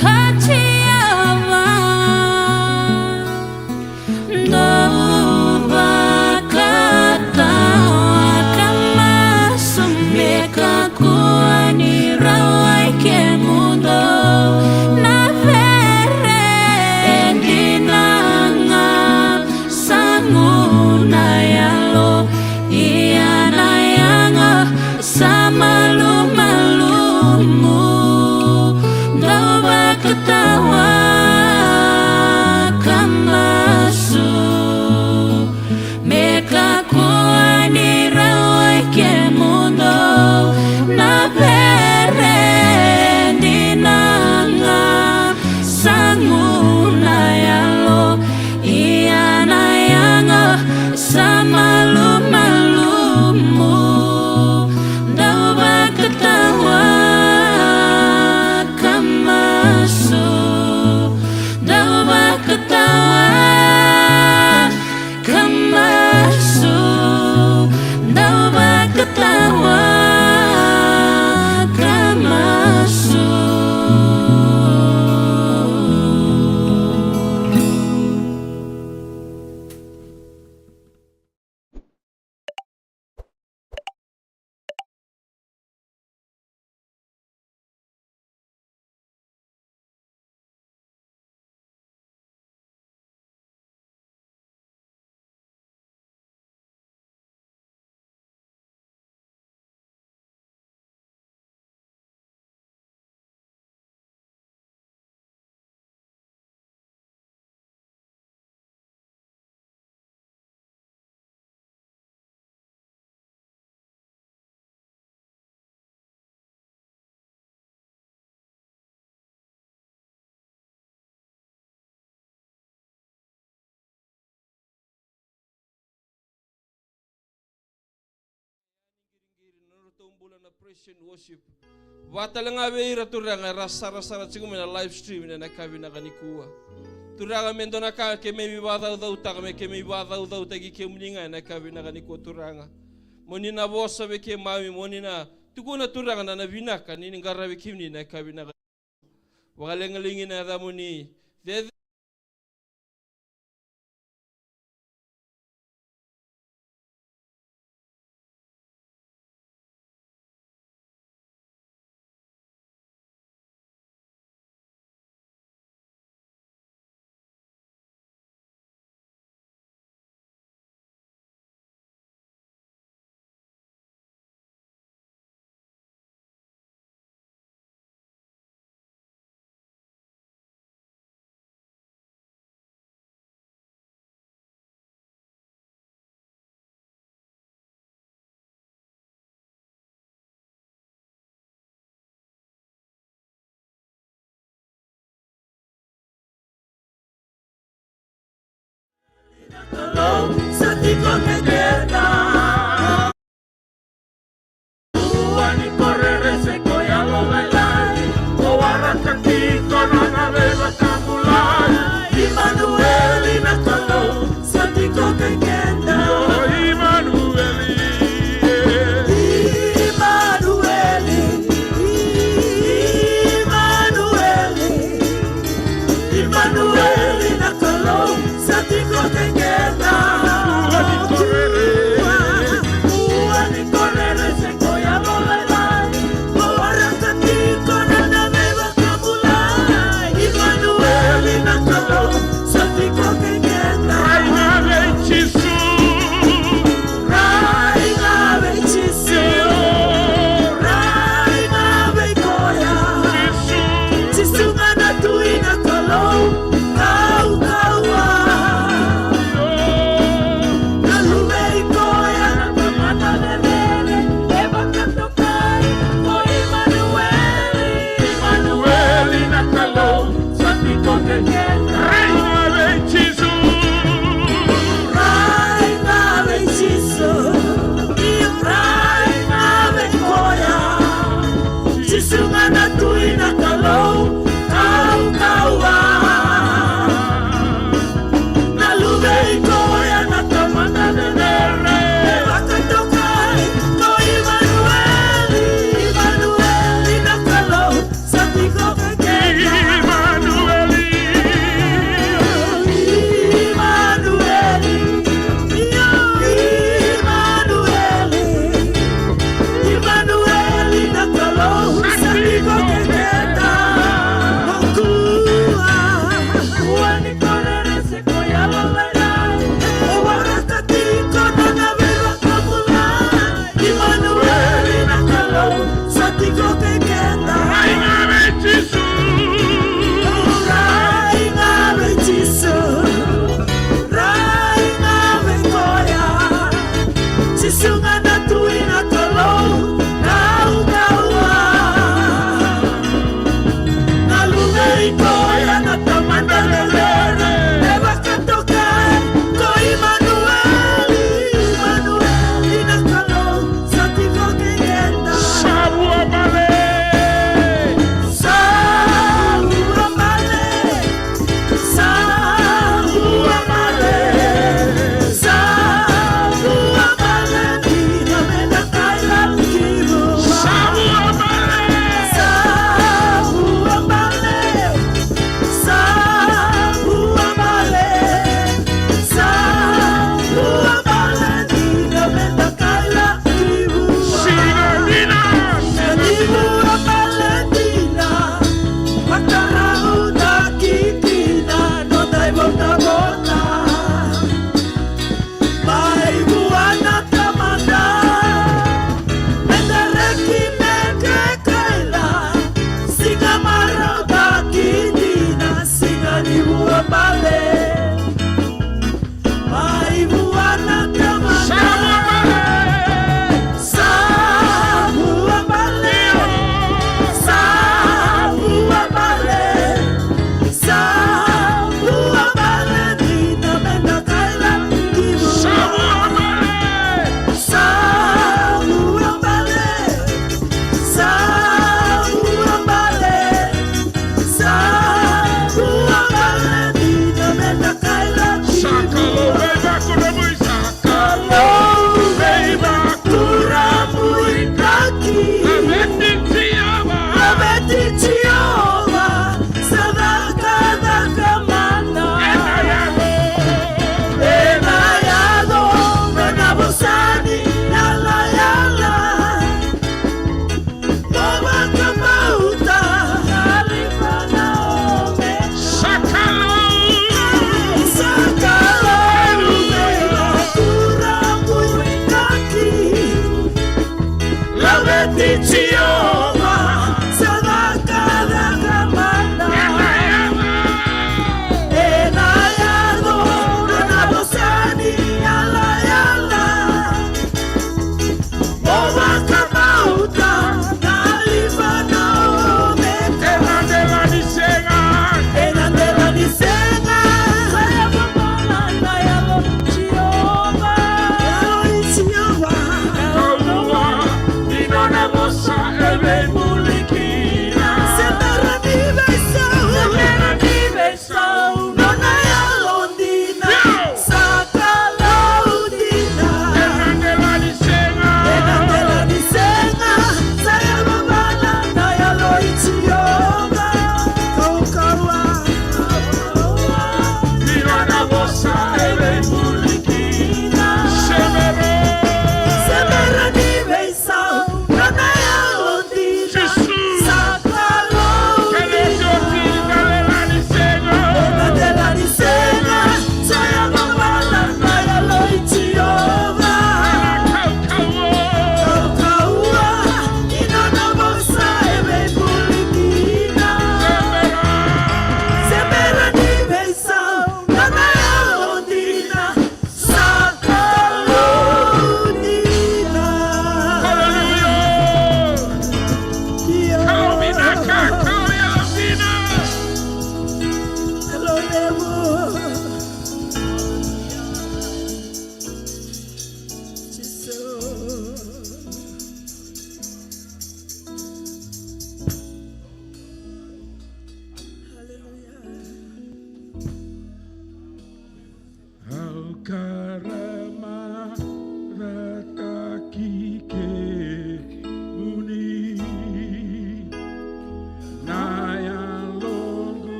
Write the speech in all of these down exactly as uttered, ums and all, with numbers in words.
Ka ciava, dou vakatawa ka masu me kakua ni rawai kemudou na vere dina ga. Sa gu na yalo, ia na yaga sa malumalumu. Dou vakatawa ka masu me kakua ni rawai kemudou na vere dina ga. Sa gu na yalo, ia na yaga sa malumalumu. Dou vakatawa ka masu, dou vakatawa ka masu, dou vakatawa ka masu. Qiriqiri na nodratou bula na praise and worship. Vaka tale ga vei ira, Turaga, era sarasara tiko mai na live stream ena yakavi vinaka nikua. Turaga, me dua na ka keimami vakacaucautaka, me keimami vakacaucautaki kemuni ga ena yakavi vinaka nikua, Turaga. Mo ni na vosa vei keimami, mo ni na tukuna, Turaga, na, na vinaka ni ni qaravi kemuni ena yakavi vinaka. Vakalagilagia na yacamuni. Cece. Imanueli na Kalou sa tiko kei keda. Imanueli. Imanueli. Imanueli. Imanueli na Kalou sa tiko kei keda. Ua ni korere. Ua ni korere se koya mo lailai. Mo waraka tiko na nona veivakabulai. Imanueli na Kalou sa tiko kei keda. Rai ga vei Jisu. Rai ga vei Jisu. Rai ga vei koya. Jisu. Jisu ga na Tui na Kalou. Kaukauwa. Na Luve i koya na tamata cecere. E vakatokai ko Imanueli. Imanueli na Kalou sa tiko kei keda. Rai ga vei Jisu. Rai ga vei Jisu. Rai ga vei koya. Jisu ga na Tui na Kalou kaukauwa. Na Luve i koya na tamata cecere. E vakatokai ko Imanueli. Imanueli na Kalou sa tiko kei keda.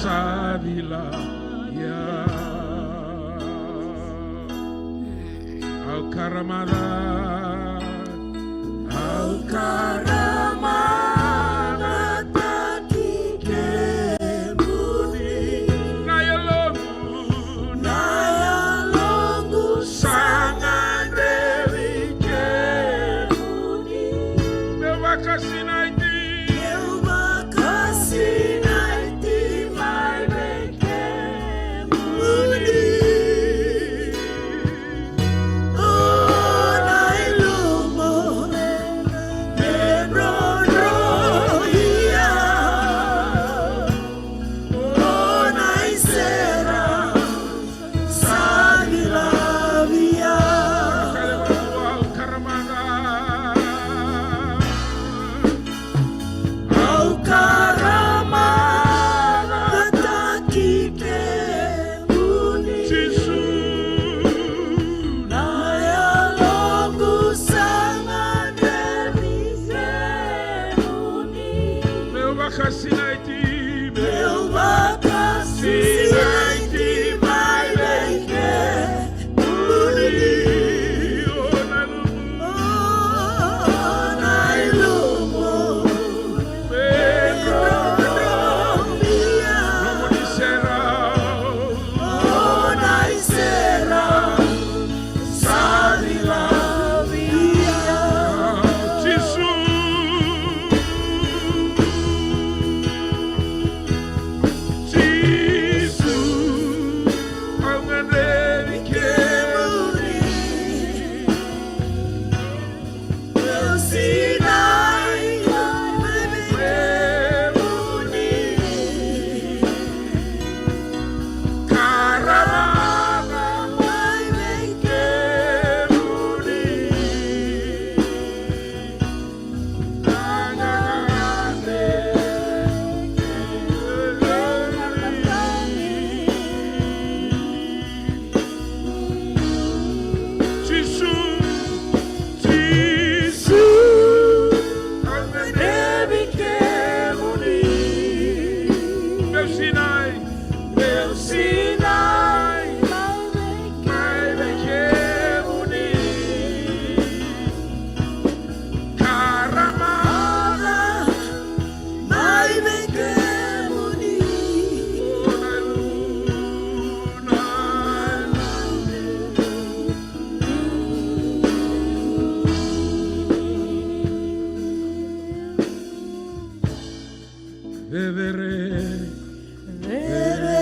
Sa vila ia. Au karamaca, au karamacataki kemuni. Na yaloqu, na yaloqu sa gadrevi kemuni. Meu vakasinaiti. Meu vakasinaiti mai vei kemuni. O na ilumu me drodro via. O na isera sa vilavia. Au karamaca, au karamacataki kemuni. Jisu. Na yaloqu sa gadrevi kemuni. Meu vakasinaiti. Meu vakasinaiti mai vei kemuni. O na ilumu, o na ilumu me drodro via. Nomuni serau, o na iserau sa vilavia. Jisu, Jisu, au gadrevi kemuni. Meu sinai mai vei kemuni. Karamaca mai vei kemuni. Jisu, Jisu, au gadrevi kemuni. Meu sinai, meu sinai mai vei kemuni. Karamaca mai vei kemuni. Cecere. Cecere.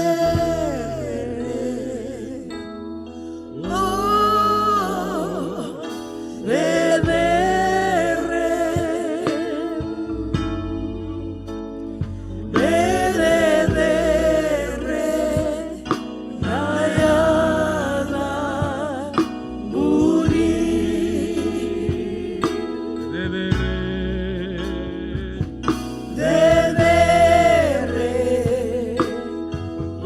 O, cecere. Cecere. Na yacamuni. Cecere. Cecere. O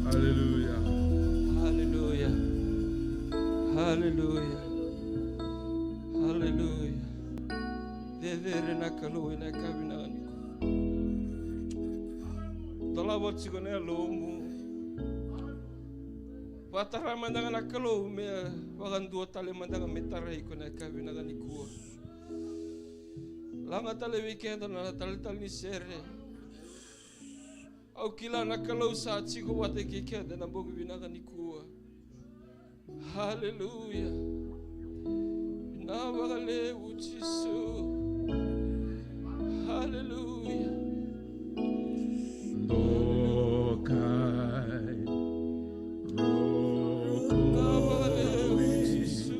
Haleluya. Haleluya. Haleluya. Haleluya. Cecere na Kalou ena yakavi vinaka nikua. Dolava tiko na yalomu. Vakatara mada ga na Kalou me vakadua tale mada ga me tarai iko ena yakavi vinaka nikua. Laga tale vei keda na taletale ni sere. Au kila na Kalou sa tiko vata kei keda na bogi vinaka nikua. Haleluya. Vinaka vakalevu Jisu. Haleluya. Dokai roko. Vinaka vakalevu Jisu.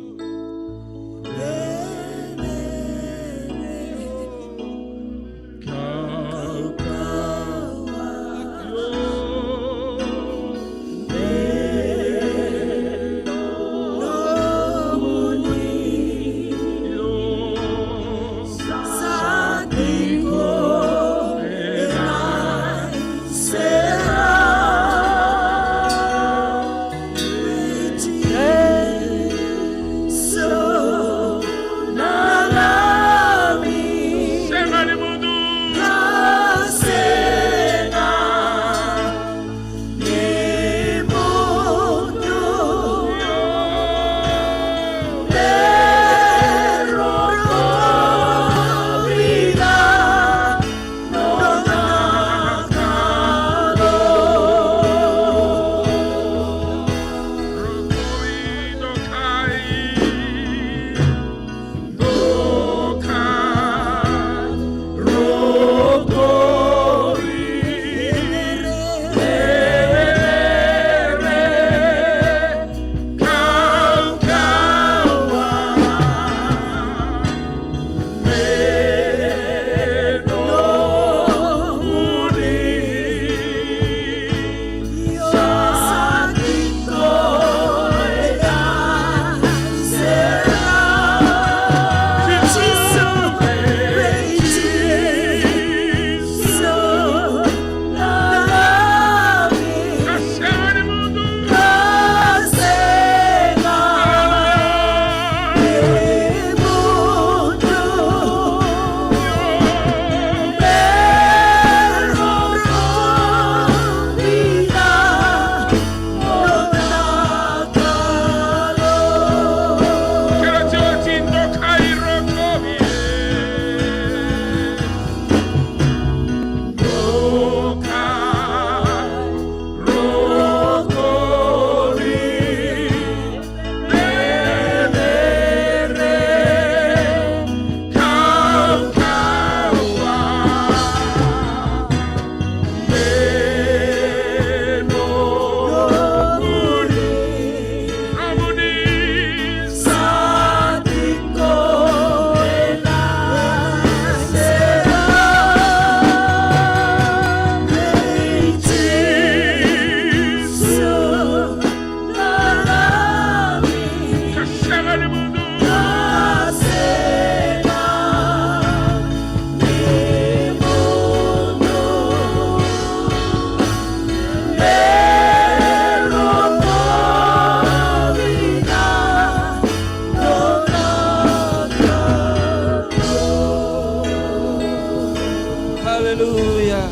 Haleluya.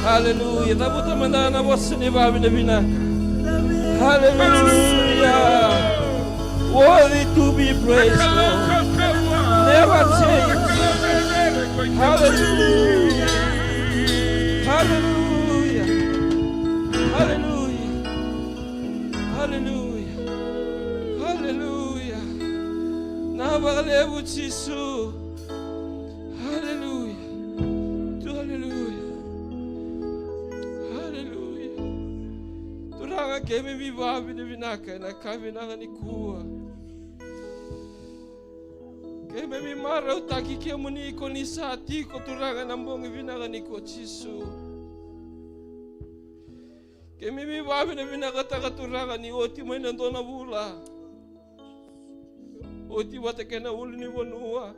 Hallelujah. Cavuta mada na vosa ni vavinavinaka. Hallelujah. Worthy to be praised, Lord. Never change. Hallelujah. Hallelujah. Hallelujah. Hallelujah. Hallelujah. Vinaka vakalevu Jisu. Hallelujah. Tu, hallelujah. Hallelujah. Turaga, keimami vavinavinaka ena ka vinaka nikua. Keimami marautaki kemuni, ko ni sa tiko Turaga ena bogi vinaka nikua Jisu. Keimami vavinavinakataka Turaga ni oti mai na dua na vula. Oti vata kei na ulunivanua.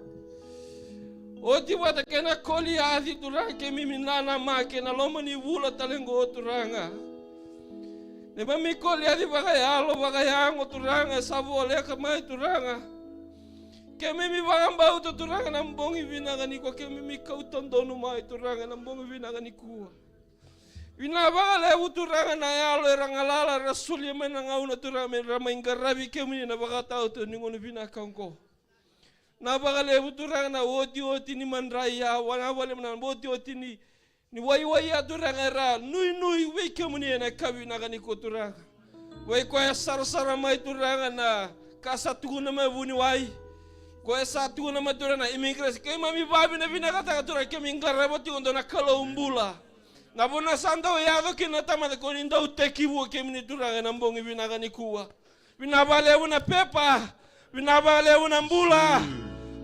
Oti vata kei na Koliaci Turaga, keimami nanamaki kei na loma ni vula tale qo Turaga. Neimami Koliaci vakayalo, vakayago Turaga, sa voleka mai Turaga. Keimami vakabauta Turaga na bogi vinaka nikua, keimami kauta donu mai Turaga na bogi vinaka nikua. Vinaka vakalevu Turaga na yalo era galala, era solia mai na gauna Turaga me ra mai qaravi kemuni na vakataoto ni gauna vinaka oqo. Vinaka vakalevu Turaga na otioti ni madrai ya, vinaka vakalevu na otioti ni, ni waiwai ya Turaga era nuinui vei kemuni ena ka vinaka nikua Turaga. Vei koya sarasara mai Turaga na ka sa tukuna mai vuniwai. Koya sa tukuna mai Turaga na immigration. Keimami vavinavinakataka Turaga keimami qarava tiko dua na Kalou bula. Na vanua sa dau yaco kina na tamata ko ni dau tekivu kemuni Turaga ena bogi vinaka nikua. Vinaka vakalevu na pepa. Vinaka vakalevu na bula.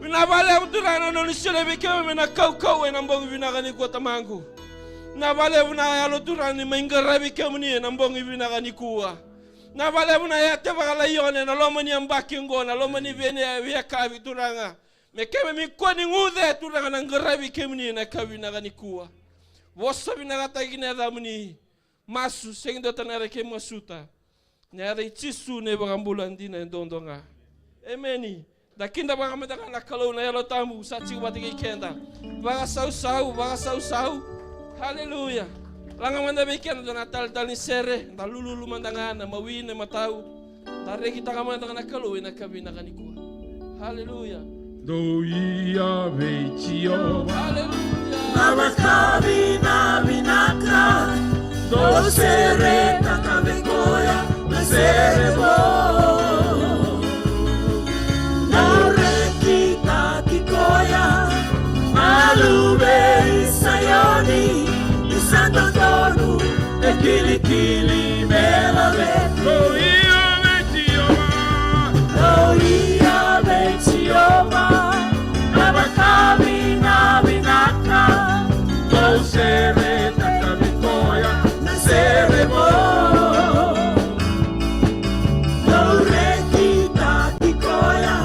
Vinaka vakalevu Turaga na nona solia vei keimami na kaukauwa ena bogi vinaka nikua Tamaqu. Vinaka vakalevu na yalo Turaga ni mai qaravi kemuni ena bogi vinaka nikua. Vinaka vakalevu na yate vakalaione ena loma ni yabaki oqo, na loma ni vei, ni veiyakavi Turaga. Me keimami kua ni guce Turaga na qaravi kemuni ena ka vinaka nikua. Vosa vinakataki na yacamuni. Masu, sega ni dua tale na yaca keimami masuta. Na yaca i Jisu na iVakabula dina e duadua ga. Emeni. Da kidavaka mada ga na Kalou na Yalo Tabu sa tiko vata kei keda. Vakasausau, vakasausau. Haleluya. Laga mada vei keda dua na taletale ni sere, da lululu mada ga na mawi na matau. Da rekitaka mada ga na Kalou ena ka vinaka nikua. Haleluya. Dou ia vei Jiova. Haleluya. Na vakavinavinaka. Dou seretaka vei koya na sere vou. Dou rekitaki koya na luve i Saioni, ni sa dodonu e kilikili me laveti. Dou ia vei Jiova. Dou ia vei Jiova na vakavinavinaka. Dou seretaka vei koya na sere vou. Dou rekitaki koya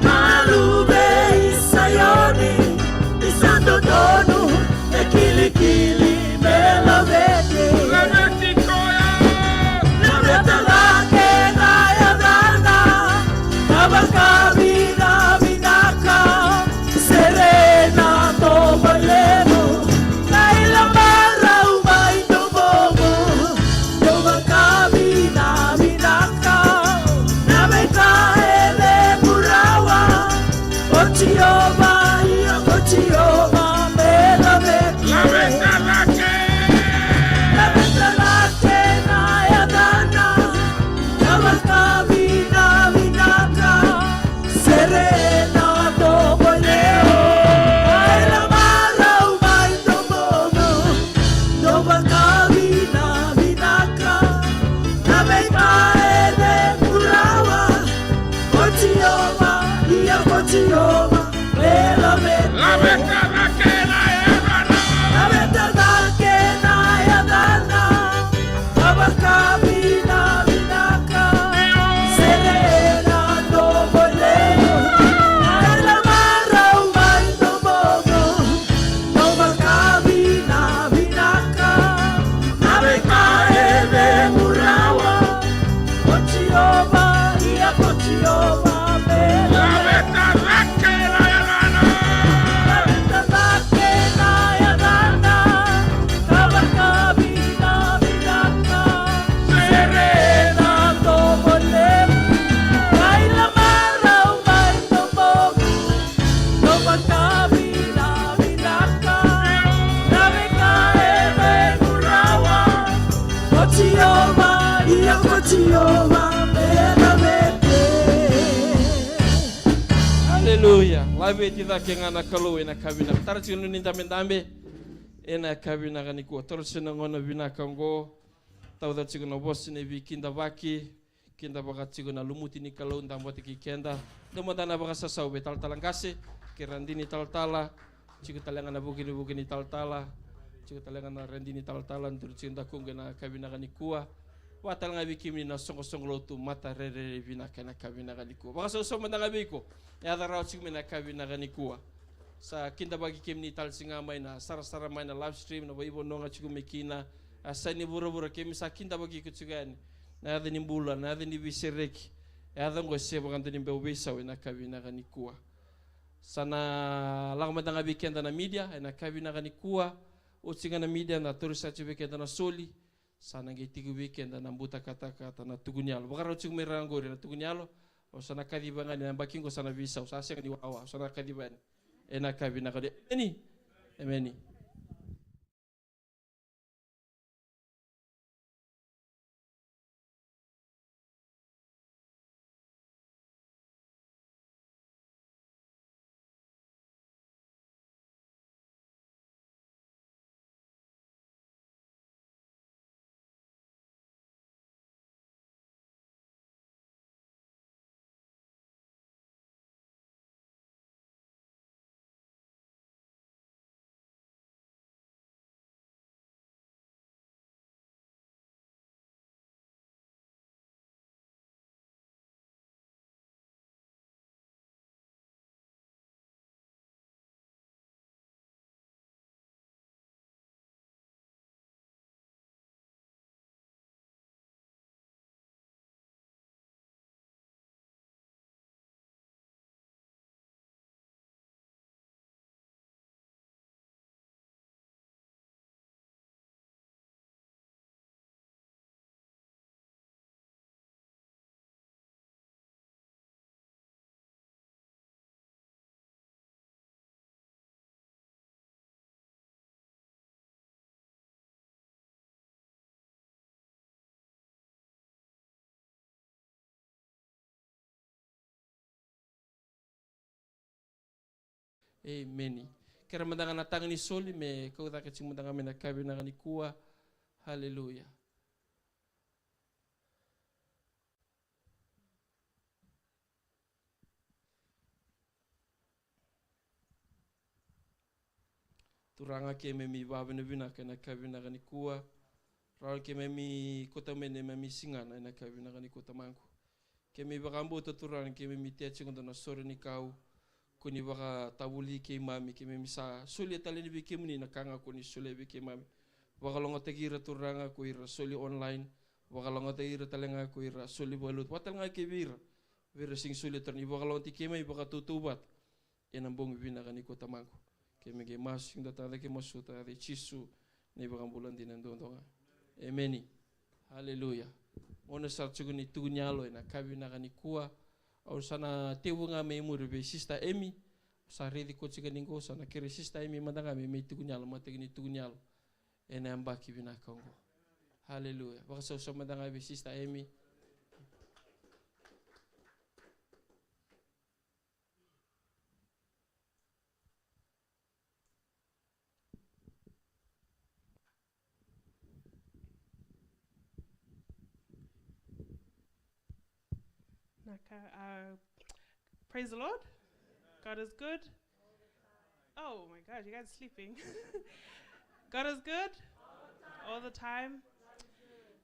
na luve i Saioni, ni sa dodonu e kilikili me laveti. Laveti Aleluya. Laveti cake ga na Kalou ena yakavi vinaka. Tara tiko na nomuni dabedabe ena yakavi vinaka nikua. Toro tiko na gauna vinaka oqo. Tauca tiko na vosa ni veikidavaki. Kidavaka tiko na lumuti ni Kalou, dau vata kei keda. Dua mada na vakasasau vei talatala qase kei radini talatala. Tiko tale ga na vukinivuki ni talatala. Tiko tale ga na radini talatala, duri tiko dakuqu ena yakavi vinaka nikua. Vaka tale ga vei kemuni na soqosoqo lotu, mata rerere vinaka ena yakavi vinaka nikua. Vakasasau mada ga vei iko e yaco rawa tiko mai na yakavi vinaka nikua. Sa kidavaki kemuni tale tiko ga mai na sarasara mai na live stream, na vaivanua ga tiko mai kina. A sa ni vuravura, kemuni sa kidavaki iko tiko yani. Na yaca ni bula, na yaca ni veisereki. E yaco oqo e se vakadua ni bau veisau ena yakavi vinaka nikua. Sa na lako mada ga vei keda na media ena yakavi vinaka nikua. Oti ga na media, na tauri sara tiko vei keda na soli. Sa na qai tiko vei keda na buta katakata, na tuku ni yalo. Vakarau tiko mai ra qori na tuku ni yalo. Au sa na kaciva ga ni na yabaki oqo sa na veisau, sa sega ni wawa, au sa na kaciva yani ena yakavi vinaka nikua. Emeni. Emeni. Emeni. Kerea mada ga na taga ni soli me kau cake tiko mada ga mai na yakavi vinaka nikua. Haleluya. Turaga, keimami vakavinavinaka ena yakavi vinaka nikua. Rawa ni keimami kauta mai neimami sigana ena yakavi vinaka nikua, Tamaqu. Keimami vakabauta, Turaga, ni keimami tea tiko dua na sore ni kau ko ni vakatavuli keimami, keimami sa solia tale yani vei kemuni na ka ga ko ni solia vei keimami. Vakalougatataki ira, Turaga, ko ira soli online. Vakalougatataki ira tale ga ko ira soli vakalotu, vaka tale ga kei vei ira, vei ira sega ni solia, Turaga, ni vakalougatataki keimami vakatautauvata ena bogi vinaka nikua, Tamaqu. Keimami qai masu, keimami dua tale, keimami masuta ena yaca i Jisu, na iVakabula dina duadua ga. Emeni. Haleluya. Gauna sara tiko ni tuku ni yalo ena yakavi vinaka nikua. Au sa na tekivu ga mai muri vei Sister Emi. Sa raici koya tiko yani qo, sa na kerei Sister Emi mada ga me mai tuku ni yalo, mataqali tuku ni yalo ena yabaki vinaka oqo. Haleluya. Vakasausau mada ga vei Sister Emi. Naka, uh, praise the Lord. God is good. Oh my God, you guys are sleeping. God is good all the time.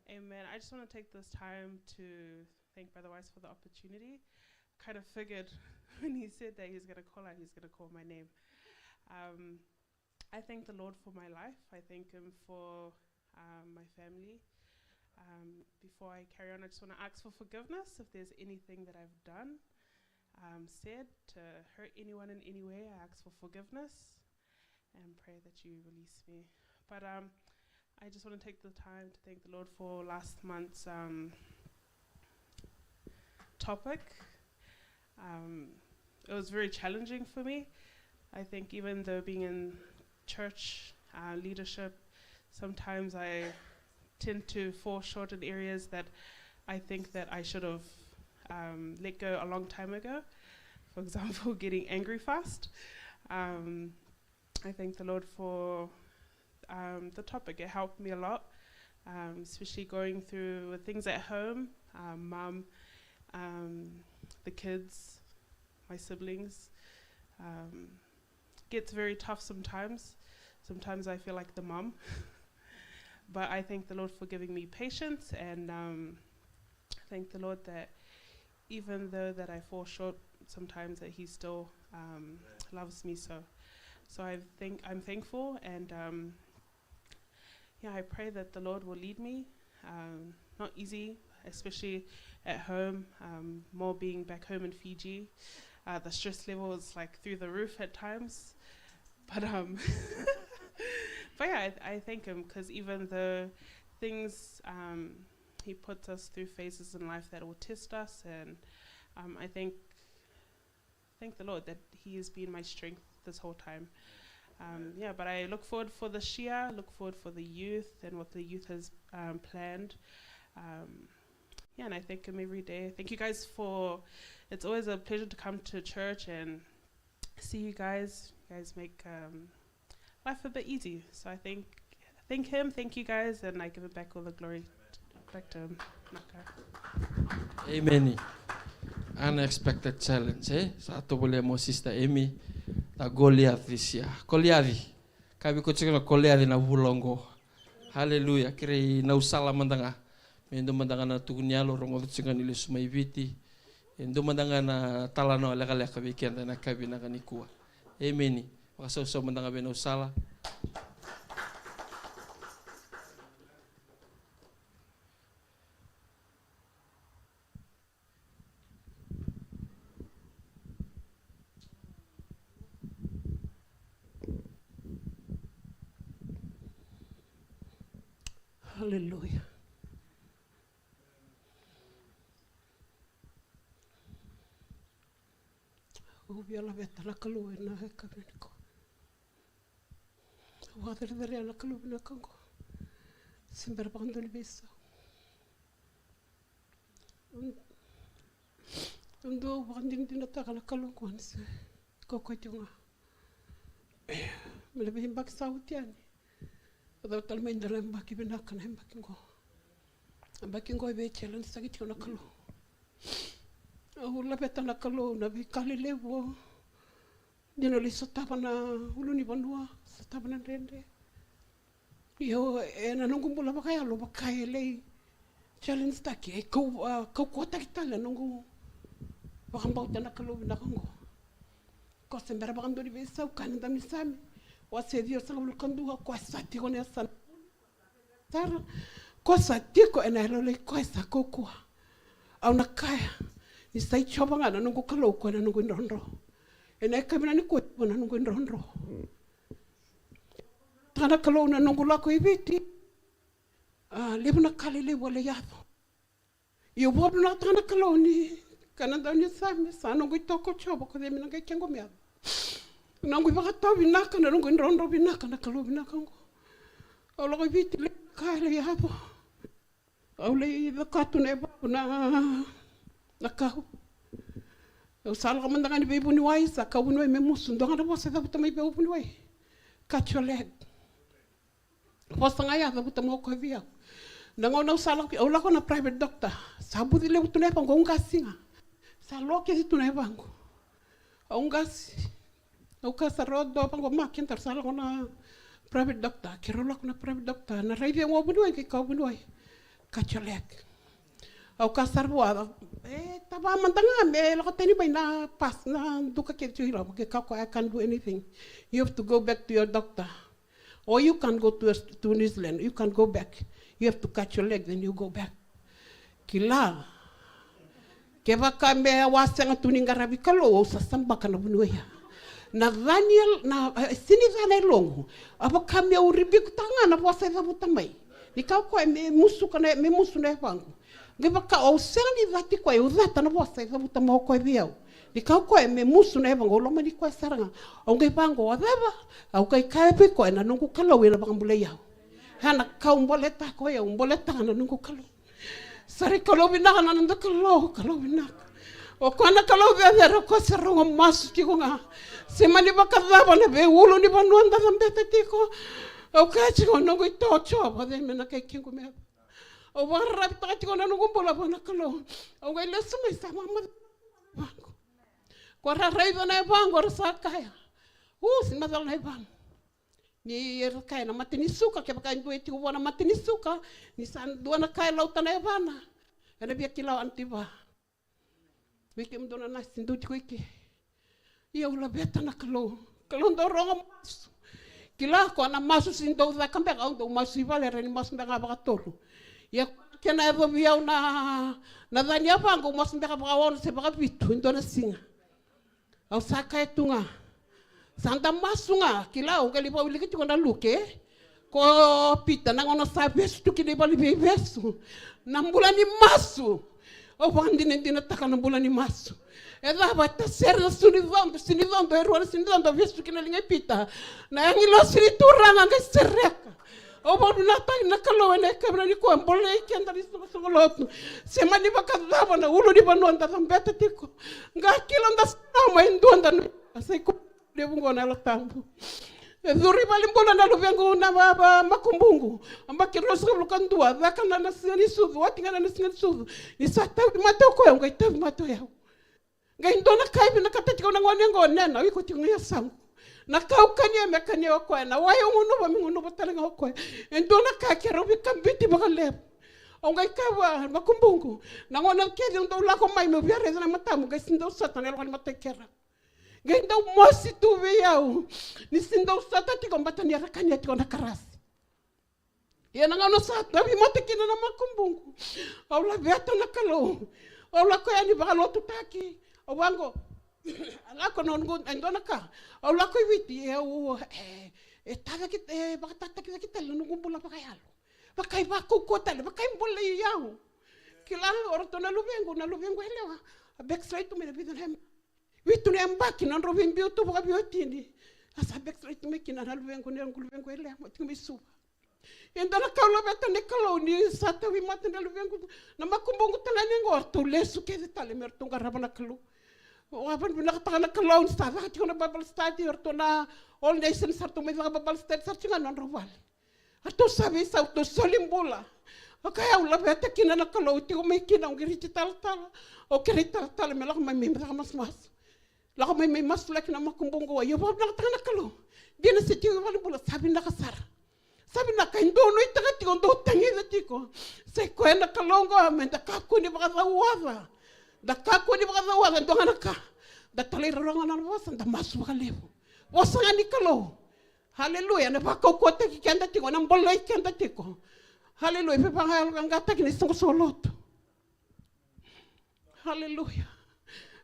Amen. I just want to take this time to thank Brother Weiss for the opportunity. Kind of figured when he said that he's going to call out, he's going to call my name. Um, I thank the Lord for my life. I thank Him for um, my family. Um, before I carry on, I just want to ask for forgiveness if there's anything that I've done, um, said to hurt anyone in any way. I ask for forgiveness and pray that you release me. But um, I just want to take the time to thank the Lord for last month's um, topic. Um, it was very challenging for me. I think even though being in church uh, leadership, sometimes I tend to fall short in areas that I think that I should have um, let go a long time ago. For example, getting angry fast. Um, I thank the Lord for um, the topic. It helped me a lot, um, especially going through things at home, um, mum, um, the kids, my siblings. Um, gets very tough sometimes. Sometimes I feel like the mum. But I thank the Lord for giving me patience, and um, thank the Lord that even though that I fall short sometimes, that He still um, loves me. So, so I think I'm thankful, and um, yeah, I pray that the Lord will lead me. Um, not easy, especially at home. Um, more being back home in Fiji, uh, the stress level is like through the roof at times. But um, but yeah, I, I thank Him because even though things um, He puts us through phases in life that will test us, and um, I think thank the Lord that He has been my strength this whole time. Um, yeah, but I look forward for this year, look forward for the youth and what the youth has um, planned. Um, yeah, and I thank Him every day. Thank you guys for, it's always a pleasure to come to church and see you guys. You guys make um, life a bit easy. So I thank, thank Him, thank you guys, and I give it back all the glory back to Him. Naka. Amen. Unexpected challenge, eh? Sa tovolea mo sister Emi, na Goliath this year. Goliath. Kavi ko tiko na Goliath na vula oqo. Hallelujah. Kerei na usala mada ga. Me dua mada ga na tukuni yalo, rogoca tiko ni lesu mai Viti. E dua mada ga na talanoa lekaleka vei keda na kavi na ka nikua. Amen. Vakasausau mada ga vei na usala. Hallelujah. Au via laveta na Kalou ena yakavi nikua. Au vakacerecerei na Kalou vinaka oqo. Se bera vakadua ni veisau. Au dau vakadinadinataka na Kalou oqo ni se kaukaua tiko ga. Me na veiyabaki sa oti yani. Au cava tale mai dua na yabaki vinaka na yabaki oqo. Yabaki oqo e vei challenge saki tiko na Kalou. Au laveta na Kalou na veika lelevu. Dina lai sotava na ulunivanua, sotava na dredre. Io, ena noqu bula vakayalo vaka e lai challenge taki, e kau, a, kaukauataki tale na noqu vakabauta na Kalou vinaka oqo. Ko se bera vakadua ni veisau, kaya na daunisame. Wase ciwasagavulu ka dua, ko sa tiko ena yasana sara, ko sa tiko ena yalolai koya sa kaukauwa. Au na kaya ni sa i Jiova ga na noqu Kalou, koya na noqu idrodro. Ena yakavi nikua, Jiova na noqu idrodro. Taka na Kalou na noqu lako i Viti. A, levu na ka lelevu a lai yaco. Io, vakavinavinakataka na Kalou ni kaya na daunisame, sa noqu itoko o Jiova, ko cei me na qai kequ me yaco. Noqu ivakatawa vinaka, na noqu idrodro vinaka na Kalou vinaka oqo. Au lako i Viti, levu na ka e lai yaco. Au lai caka tu na yavaqu na, na kau. Au sa lako mada ga ni veivuniwai, sa kau vuniwai me musu, dua ga na vosa e cavuta mai vei au vuniwai. Cut your leg. Vosa ga ya cavuta mai o koya vei au. Na gauna au sa lako, au lako na private doctor. Sa buci levu tu na yavaqu, au qasi ga. Sa loa kece tu na yavaqu. Au qasi. Au kaya sara, o dua vaqo, ma kedaru sa lako na private doctor. Keirau lako na private doctor. Na raici au vuniwai, qai kau vuniwai. Cut your leg. Au kaya sara vua, e, tava mada ga me lako tani mai na pass, na duka kece tiko i loma. Qai kaya o koya, I can't do anything. You have to go back to your doctor. Or you can't go to, to New Zealand. You can't go back. You have to cut your leg, then you go back. Kila. Kevaka me au a sega tu ni qaravi Kalou, au sa sabaka na vuniwai ya. Na ca ni, na, e, sega ni ca na yaloqu. A vaka me au ribikutaka ga na vosa e cavuta mai. Ni kaya o koya me musuka na, me musu na yavaqu. Qai vaka au sega ni cati koya, au cata na vosa e cavuta mai o koya vei au. Ni kaya o koya me musu na yavaqu, au lomani koya sara ga. Au qai vaqo, o cava? Au qai kaya vei koya, na noqu Kalou ena vakabulai au. Ya na ka au boletaka o yau, au boletaka na noqu Kalou. Sa ri Kalou vinaka na noda Kalou, Kalou vinaka. O koya na Kalou cecere, o koya se rogo masu tiko ga. Se mani vakacava na veiulunivanua da cabeta tiko. Au kaya tiko, noqu ito Jiova, o cei me na kai kequ meca? Au vakararavitaka tiko na noqu bula vua na Kalou. Au qai lesu mai, sa vamacala vaqo. Ko ra raica na yavaqu, ra sa kaya, u, se macala na yavaqu. Ni era kaya na mata ni suka, kevaka e dua e tiko vua na mata ni suka, ni sa dua na ka e lauta na yavana, ena via kila o Aunty Va. Vei kemudou na nasi dou tiko i ke. Ia au laveta na Kalou. Kalou dau rogo masu. Kila ko na masu si dau caka beka, au dau masu i vale, era ni masu beka ga vakatolu. Ia kena yacovi au na, na ca ni yavaqu, au masu beka vakaono se vakavitu e dua na siga. Au sa kaya tu ga. Sa da masu ga, kila, au qai lai vakawilika tiko na Luke. Ko Pita, na gauna sa vesu tu kina i vale ni veivesu. Na bula ni masu. Au vakadinadinataka na bula ni masu. E cava, e tasere na suni codo, suni codo, e rua na suni codo, vesu tu kina liga i Pita. Na agilosi ni Turaga qai sereka. Au vakavinavinakataki na Kalou ena yakavi nikua, bolei keda ni soqosoqo lotu. Se mani vakacava na ulunivanua da cabeta tiko. Qai kila da sarama e dua da nuitaka, sa i koya levu qo na Yalo Tabu. E curu i valenibula na luvequ na va, va, Makubuqu. Yabaki ruasagavulu ka dua, caka na, na siga ni sucu, oti ga na, na siga ni sucu. Ni sa tauvi mate o koya, au qai tauvi mate o yau. Qai dua na ka e vinakata tiko na gone qo, nena, o iko tiko ga i yasaqu. Na ka au kania me kania o koya, na wai au gunuva me gunuva tale ga o koya. E dua na ka keirau veikabiti vakalevu. Au qai kaya vua Makubuqu, na gauna kece au dau lako mai meu via raica na matamu, qai se dau sota na yaloka ni mata i keirau. Qai dau mosi tu vei au ni se dau sota tiko, baleta ni era kania tiko na karasi. Ia na gauna sa tauvimate kina na Makubuqu, au laveta na Kalou. Au lako yani vakalotutaki. Au vaqo, a lako na noqu, e dua na ka. Au lako i Viti, e au, e, e tacaki, e vakatataki cake tale na noqu bula vakayalo. Vaka e vakaukauwa tale, vaka e bolei au. Kila, o ratou na luvequ, na luvequ yalewa, a backslide tu mai na vica na yabaki. Vitu na yabaki na nodrau veibiu tu vakaveiwatini. A sa backslide tu mai kina na luvequ, na noqu luvequ yalewa, mai tiko mai Suva. E dua na ka au laveta na Kalou ni sa tauvimate na luvequ, na Makubuqu tagane qo, ratou lesu kece tale me ratou qarava na Kalou. Au vakavinavinakataka na Kalou ni sa caka tiko na Bible study, o ratou na All Nations, sa ratou mai caka Bible study, sa ratou tiko ga na nodrau vale. Ratou sa veisau, ratou soli bula. O koya au laveta kina na Kalou, tiko mai kina, au qiriti talatala. Au kerei talatala me lako mai me caka masumasu. Lako mai me masulaki na Makubuqu. Ia au vakavinavinakataka na Kalou. Dina se tiko i valenibula, sa vinaka sara. Sa vinaka, e dou nuitaka tiko, dou tagica tiko. Sa i koya na Kalou qo, me da kakua ni vakacauoca. Da kakua ni vakacauoca, e dua ga na ka. Da talairawarawa ga na vosa, da masu vakalevu. Vosa ga ni Kalou. Haleluya, na vakaukauwataki keda tiko, na bolei keda tiko. Haleluya, veivakayaloqaqataki ni soqosoqo lotu. Haleluya.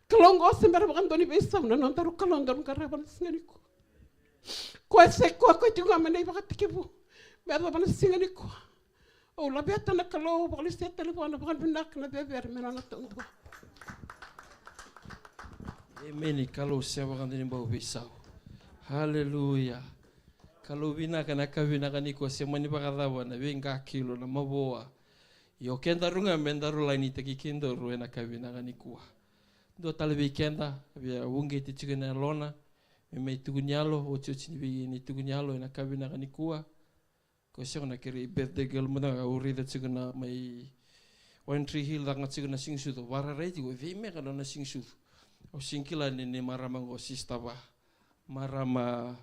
Kalou qo se bera vakadua ni veisau na nodaru Kalou daru qarava na siga nikua. Koya se koya, koya tiko ga mai na ivakatekivu me yacova na siga nikua. Au laveta na Kalou, vakalesuya tale vua na vakavinaka, na cecere me nona taudua. Emeni. Kalou se vakadua ni bau veisau. Haleluya. Kalou vinaka, na ka vinaka nikua, se mani vakacava na veiqakilo, na mavoa. Io, kedaru ga me daru lainitaki kedaru ena ka vinaka nikua. Dua tale vei keda, via uqeti tiko na yalona, me mai tukuni yalo, otioti ni vei ni tukuni yalo ena ka vinaka nikua. Ko sega na kerei birthday girl mada ga, au raica tiko na mai One Tree Hill, caka ga tiko na siga ni sucu, vararai tiko, vei me ka nona siga ni sucu. Au sega kila ni, ni marama qo, Sister Va. Marama,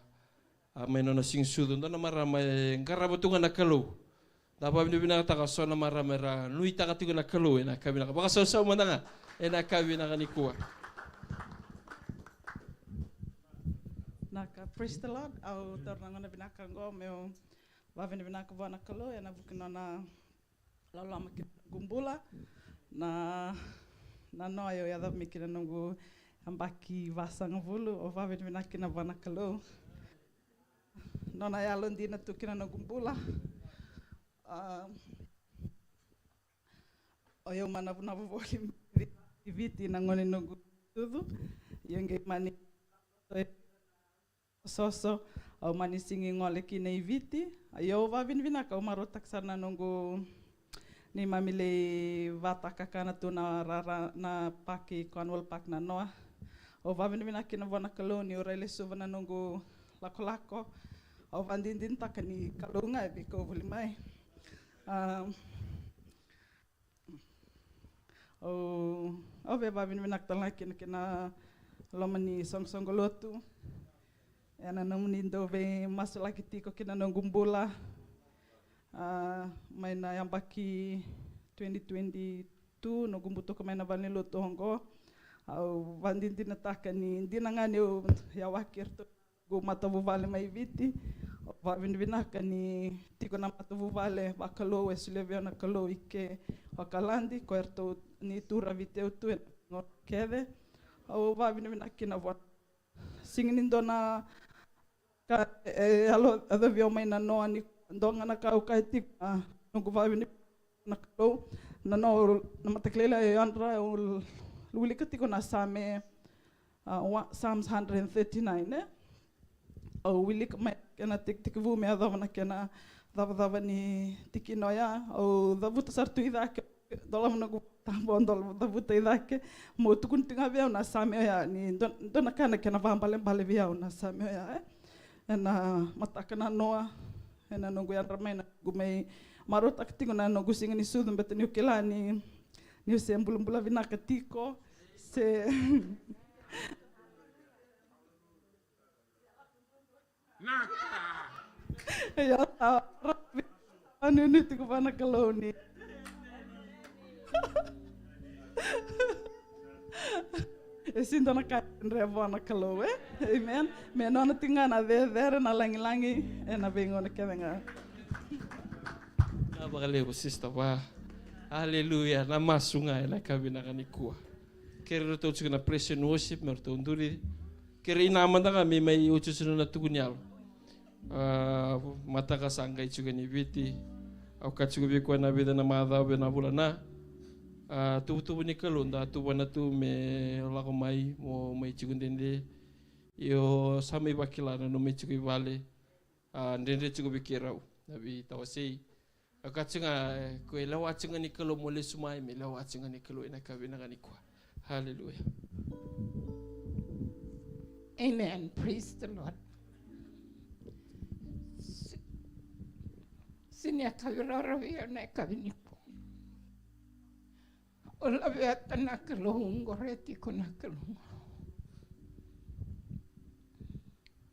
a, mai nona siga ni sucu, dua na marama e qarava tu ga na Kalou. Da vakavinavinakataka so na marama era nuitaka tiko na Kalou ena ka vinaka. Vakasausau mada ga ena ka vinaka nikua. Naka, praise the Lord. Au taura na gauna vinaka qo meu vakavinavinaka vua na Kalou ena vuku ni nona loloma ki na noqu bula. Na, na noa au yacova mai kina noqu yabaki vasagavulu, au vakavinavinaka kina vua na Kalou. Nona yalodina tu kina noqu bula. A, o yau manavunavu voli i Viti na gauna ni noqu sucu. Ia qai mani soso, au mani sigi gole kina i Viti. Ia au vakavinavinaka, au marautaka sara na noqu Neimami lai vatakakana tu na rara na park i Cornwall Park na noa. Au vavinavinaka kina vua na Kalou niu rai lesuva na noqu lakolako. Au vadinadinataka ni Kalou ga e veikau voli mai. Au via vavinavinaka tale ga kina kina loma ni soqosoqo lotu ena nomuni dau veimasulaki tiko kina noqu bula. Mai na yabaki twenty twenty-two noqu butuka mai na valenilotu oqo. Au vadinadinataka ni dina ga niu yawaki iratou noqu matavuvale mai Viti. Au vavinavinaka ni tiko na matavuvale vakalou e solia vei au na Kalou i ke Okaladi, ko iratou ni turavi teu tu ena gauna kece. Au vavinavinaka kina vua. Sega ni dua na ka e yalo yacovi au mai na noa ni dua ga na ka au kaya tiko na noqu vavinavinaka na Kalou. Na noa na mataka lailai e yadra au wilika tiko na Same, Psalms hundred and thirty-nine, e. Au wilika mai kena tekitekivu me yacova na kena cavacava ni tikina oya. Au cavuta sara tu i cake, dolava noqu tabu, au dol cavuta i cake. Mo tukuni tiko ga vei au na Same oya ni dua na ka na kena vabalebale vei au na Same oya, e. Ena mataka na noa ena noqu yadra mai na noqu mai marautaka tiko na noqu siga ni sucu, beta niu kila ni niu se bulabula vinaka tiko se naka. Ia sa ravi. Vanuinui tiko vua na Kalou ni e sega ni dua na ka e dredre vua na Kalou, e. Amen. Me nona tiko ga na cecere, na lagilagi ena veigauna kece ga. Na vakalevu sister va. Aleluya. Na masu ga ena ka vinaka nikua. Kere ratou tiko na praise and worship me ratou duri. Kere ina mada ga me mai otioti na tukuni yalo. A, mataka sa qai tiko ni Viti. Au ka tiko vei koya na vica na macawa vei na vula na, a, tuvutuvu ni Kalou da tuvana tu me lako mai mo mai tiko dede. Io sa mai vakila na no mai tiko i vale. A, dredre tiko vei keirau na veitawasei. Au ka tiko ga, e, ko e lewa tiko ga ni Kalou mo lesu mai, me lewa tiko ga ni Kalou ena ka vinaka nikua. Hallelujah. Amen. Praise the Lord. Sini a kavi raravi au na e kavi nikua. O laveta na Kalou, qore tiko na Kalou.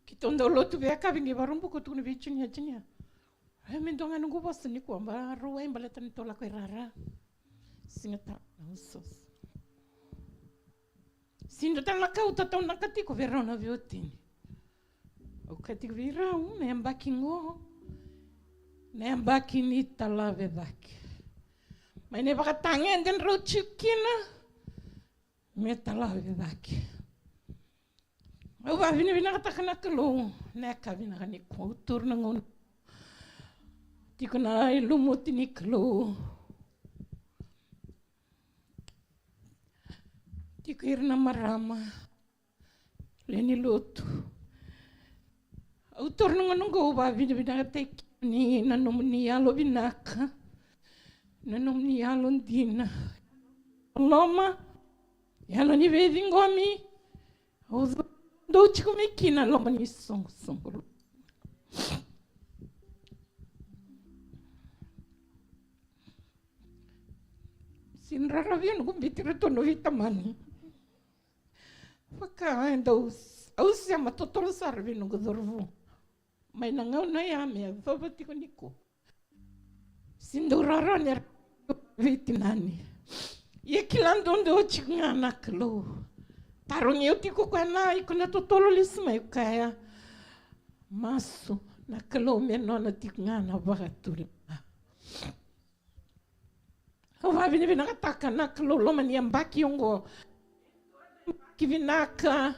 Keitou dau lotu vei a kavi qi varubuko tukuna vei Junia, Junia. E me dua ga noqu vosa nikua, ba rau ai baleta ni tou lako i rara. Siga tale na usoso. Sega ni dua tale na ka au tataunaka tiko vei rau na veiwatini. Au kaya tiko vei rau, na yabaki qo na yabaki ni talave cake. Mai na ivakatagede drau tiko kina me talave cake. Au vavinavinakataka na Kalou na yakavi vinaka nikua. Au taura na gauna tiko na ilumuti ni Kalou. Tiko ira na marama, lewe ni lotu. Au taura na gauna qo au vavinavinakataki kemuni na nomuni yalo vinaka, na nomuni yalo dina, loloma, yalo ni veiciqomi. Au dou tiko mai kina loma ni soqosoqo. Sega ni raravi au noqu biuti iratou na veitamani. Vaka e dau, au sema totolo sara vei noqu cauravou. Mai na gauna ya me yacova tiko nikua. Sega ni dau rarawa ni ra veitinani. Ia kila duadua tiko ga na Kalou. Tarogi au tiko koya na iko na totolo lesu mai, au kaya, masu, na Kalou me nona tiko ga na vakatulewa. Au vavinavinakataka na Kalou loma ni yabaki oqo. Yabaki vinaka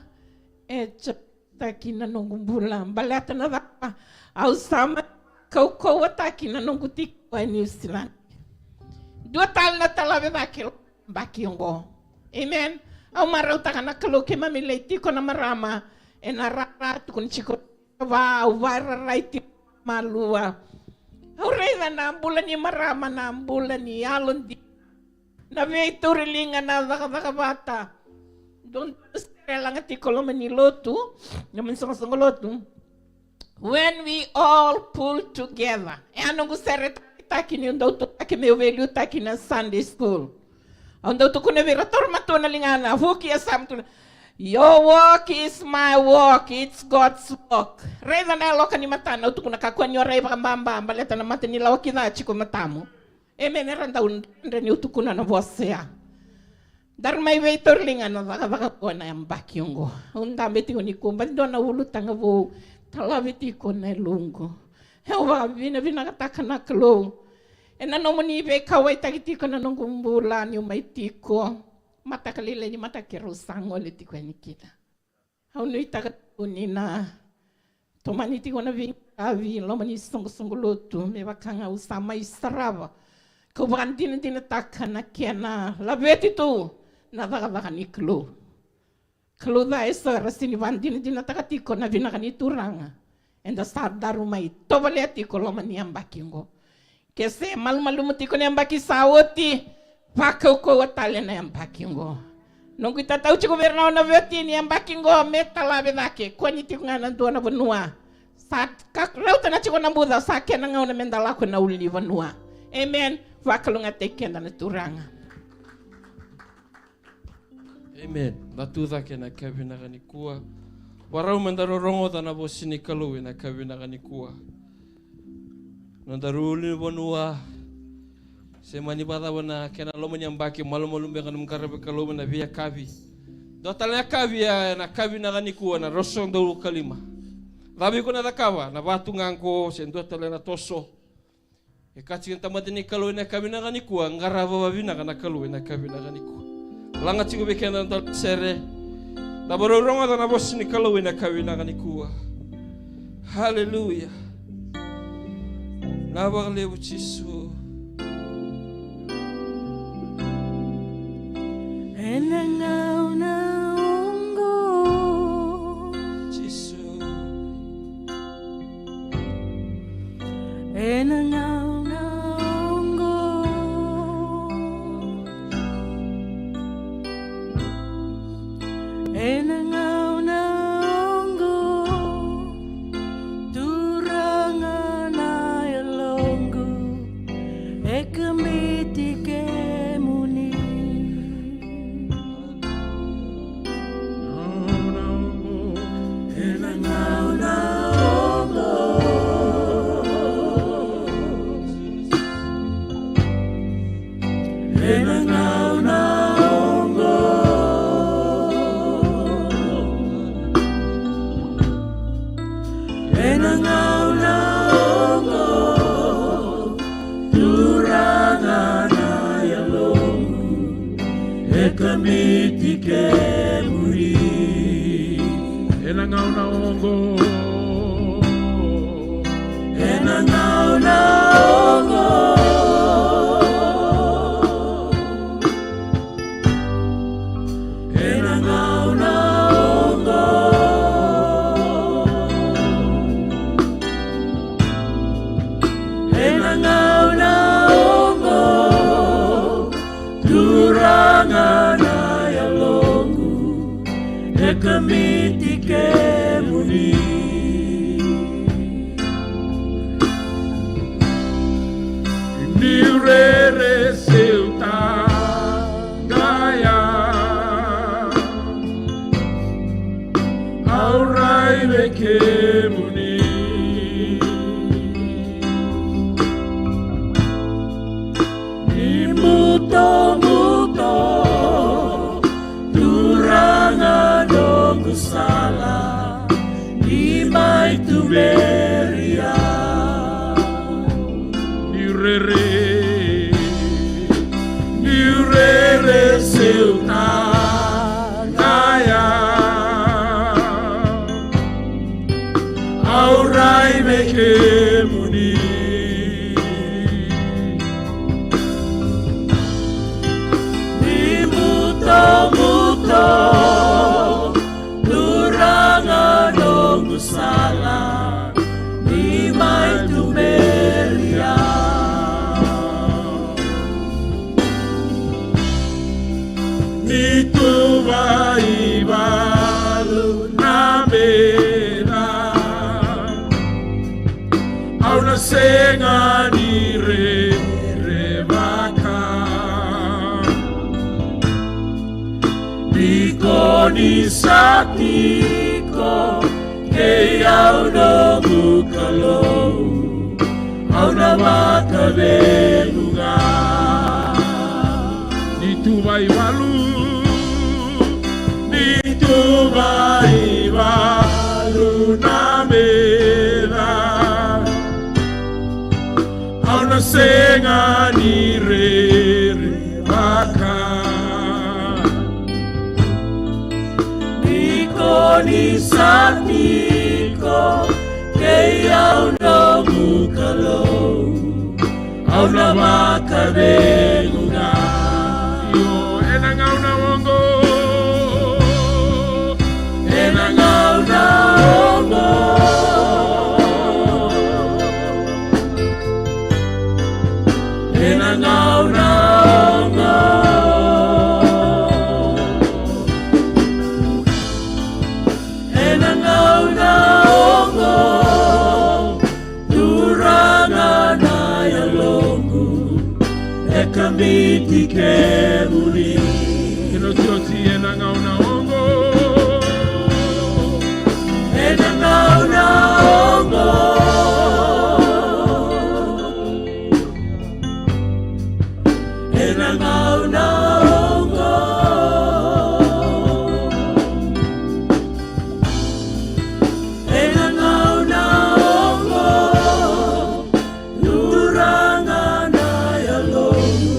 e jotaki na noqu bula. Baleta na cava? Au sa mai kaukauwataki na noqu tiko e New Zealand. Dua tale na talave cake loma ni yabaki oqo. Amen. Au marautaka na Kalou keimami lai tiko na marama ena rara, tukuni tiko va, au vararai tiko malua. Au raica na bula ni marama, na bula ni yalodina, na veitauri liga, na cakacaka vata. Dodonu sere laga tiko loma ni lotu, loma ni soqosoqo lotu. When we all pull together. E a noqu sere takitaki niu dau tutaki meu veiliutaki na Sunday school. Au dau tukuna vei ira, taura matua na ligana, vuki e sa matua. Your walk is my walk, it's God's walk. Raica na yaloka ni matana, au tukuna, kakua ni o rai vakababa baleta na mata ni lawa ki ca tiko matamu. Amen. Era dau dredre niu tukuna na vosa ya. Daru mai veitauri liga na cakacaka qo na yabaki oqo. Au dabe tiko nikua, baci dua na ulutaga vou, talavi tiko na yaloqu. Au vakavinavinakataka na Kalou ena nomuni veikauwaitaki tiko na noqu bula niu mai tiko. Mataka lailai ni mataka keirau sa gole tiko yani kina. Au nuitaka tiko ni na tomani tiko na veiqaravi loma ni soqosoqo lotu me vaka ga au sa mai sarava. Kau vakadinadinataka na kena laveti tu na cakacaka ni Kalou. Kalou ca eso era sega ni vakadinadinataka tiko na vinaka ni Turaga. Eda sa daru mai tovolea tiko loma ni yabaki oqo. Ke se malumalumu tiko na yabaki sa oti, vakaukauwa tale na yabaki oqo. Noqu itatau tiko vei ira na nona veiwatini, yabaki oqo me talave cake. Kua ni tiko ga na dua na vanua. Sa ka rauta na tiko na buca, sa kena gauna me da lako na ulunivanua. Amen. Vakalougatataki keda na Turaga. Amen. Da tu cake na yakavi vinaka nikua. Varau me da rogoca na vosa ni Kalou ena yakavi vinaka nikua. Nodaru ulunivanua, se mani vakacava na kena loma ni yabaki, malumalumu beka nomu qaravi Kalou ena veiyakavi. Dua tale na yakavi ya, ena yakavi vinaka nikua, na ruasagavulu ka lima. Cava iko na cakava, na vatu ga qo, se dua tale na toso. E kaya tiko na tamata ni Kalou ena yakavi vinaka nikua, qarava vakavinaka na Kalou ena yakavi vinaka nikua. Laga tiko vei keda na dua na sere. Da varau rogoca na vosa ni Kalou ena yakavi vinaka nikua. Haleluya. Vinaka vakalevu Jisu. Ena gauna oqo. Jisu. Ena gauna oqo. Ena gauna oqo. Turaga na yaloqu. E kamiti kemuni. Ena gauna oqo. Ena gauna oqo. Ena gauna oqo. Turaga na yaloqu, e kamiti kemuni. Ena gauna oqo. Ena gauna oqo. Ena gauna oqo. Ena gauna oqo. Turaga na yaloqu, e kamiti kemuni. Niu rere seu taqaya, au rai vei kemuni. Ni butobuto, Turaga noqu sala, ni mai tuberi au. Niu rere, niu rere seu taqaya. Au rai vei kemuni. Ni butobuto, Turaga noqu sala, ni mai tuberi sega ni rerevaka. Ni ko ni sa tiko kei au noqu Kalou, au na vakavelu ga. Ni tuva i valu, ni tuva i valu na meca, au na sega ni rerevaka. Ni ko ni sa tiko kei au noqu Kalou, au na vakavelu ga. Io, ena gauna oqo, ena gauna oqo, ena gauna oqo, ena gauna oqo, Turaga na yaloqu, e kabiti kemuni. Kena iotioti ena gauna oqo, ena gauna oqo, ena gauna oqo, ena gauna oqo, Turaga na yaloqu,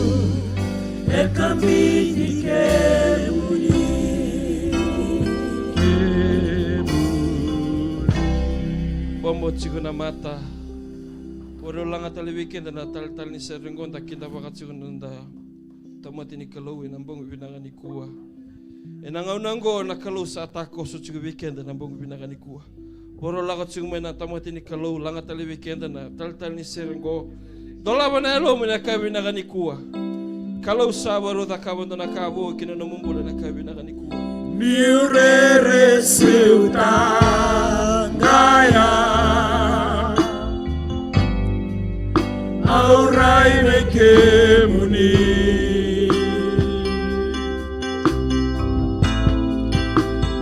e kabiti kemuni. Bobo tiko na mata. Vakarau laga tale vei keda na taletale ni sere qo, da kidavaka tiko na noda tamata ni Kalou ena bogi vinaka nikua. Ena gauna oqo na Kalou sa takoso tiko vei keda na bogi vinaka nikua. Vakarau lako tiko mai na tamata ni Kalou, laga tale vei keda na taletale ni sere qo. Dolava na yalomu ena ka vinaka nikua. Kalou sa vakarau cakava dua na ka vou ki na nomu bula ena ka vinaka nikua. Niu rere seu taqaya, au rai vei kemuni.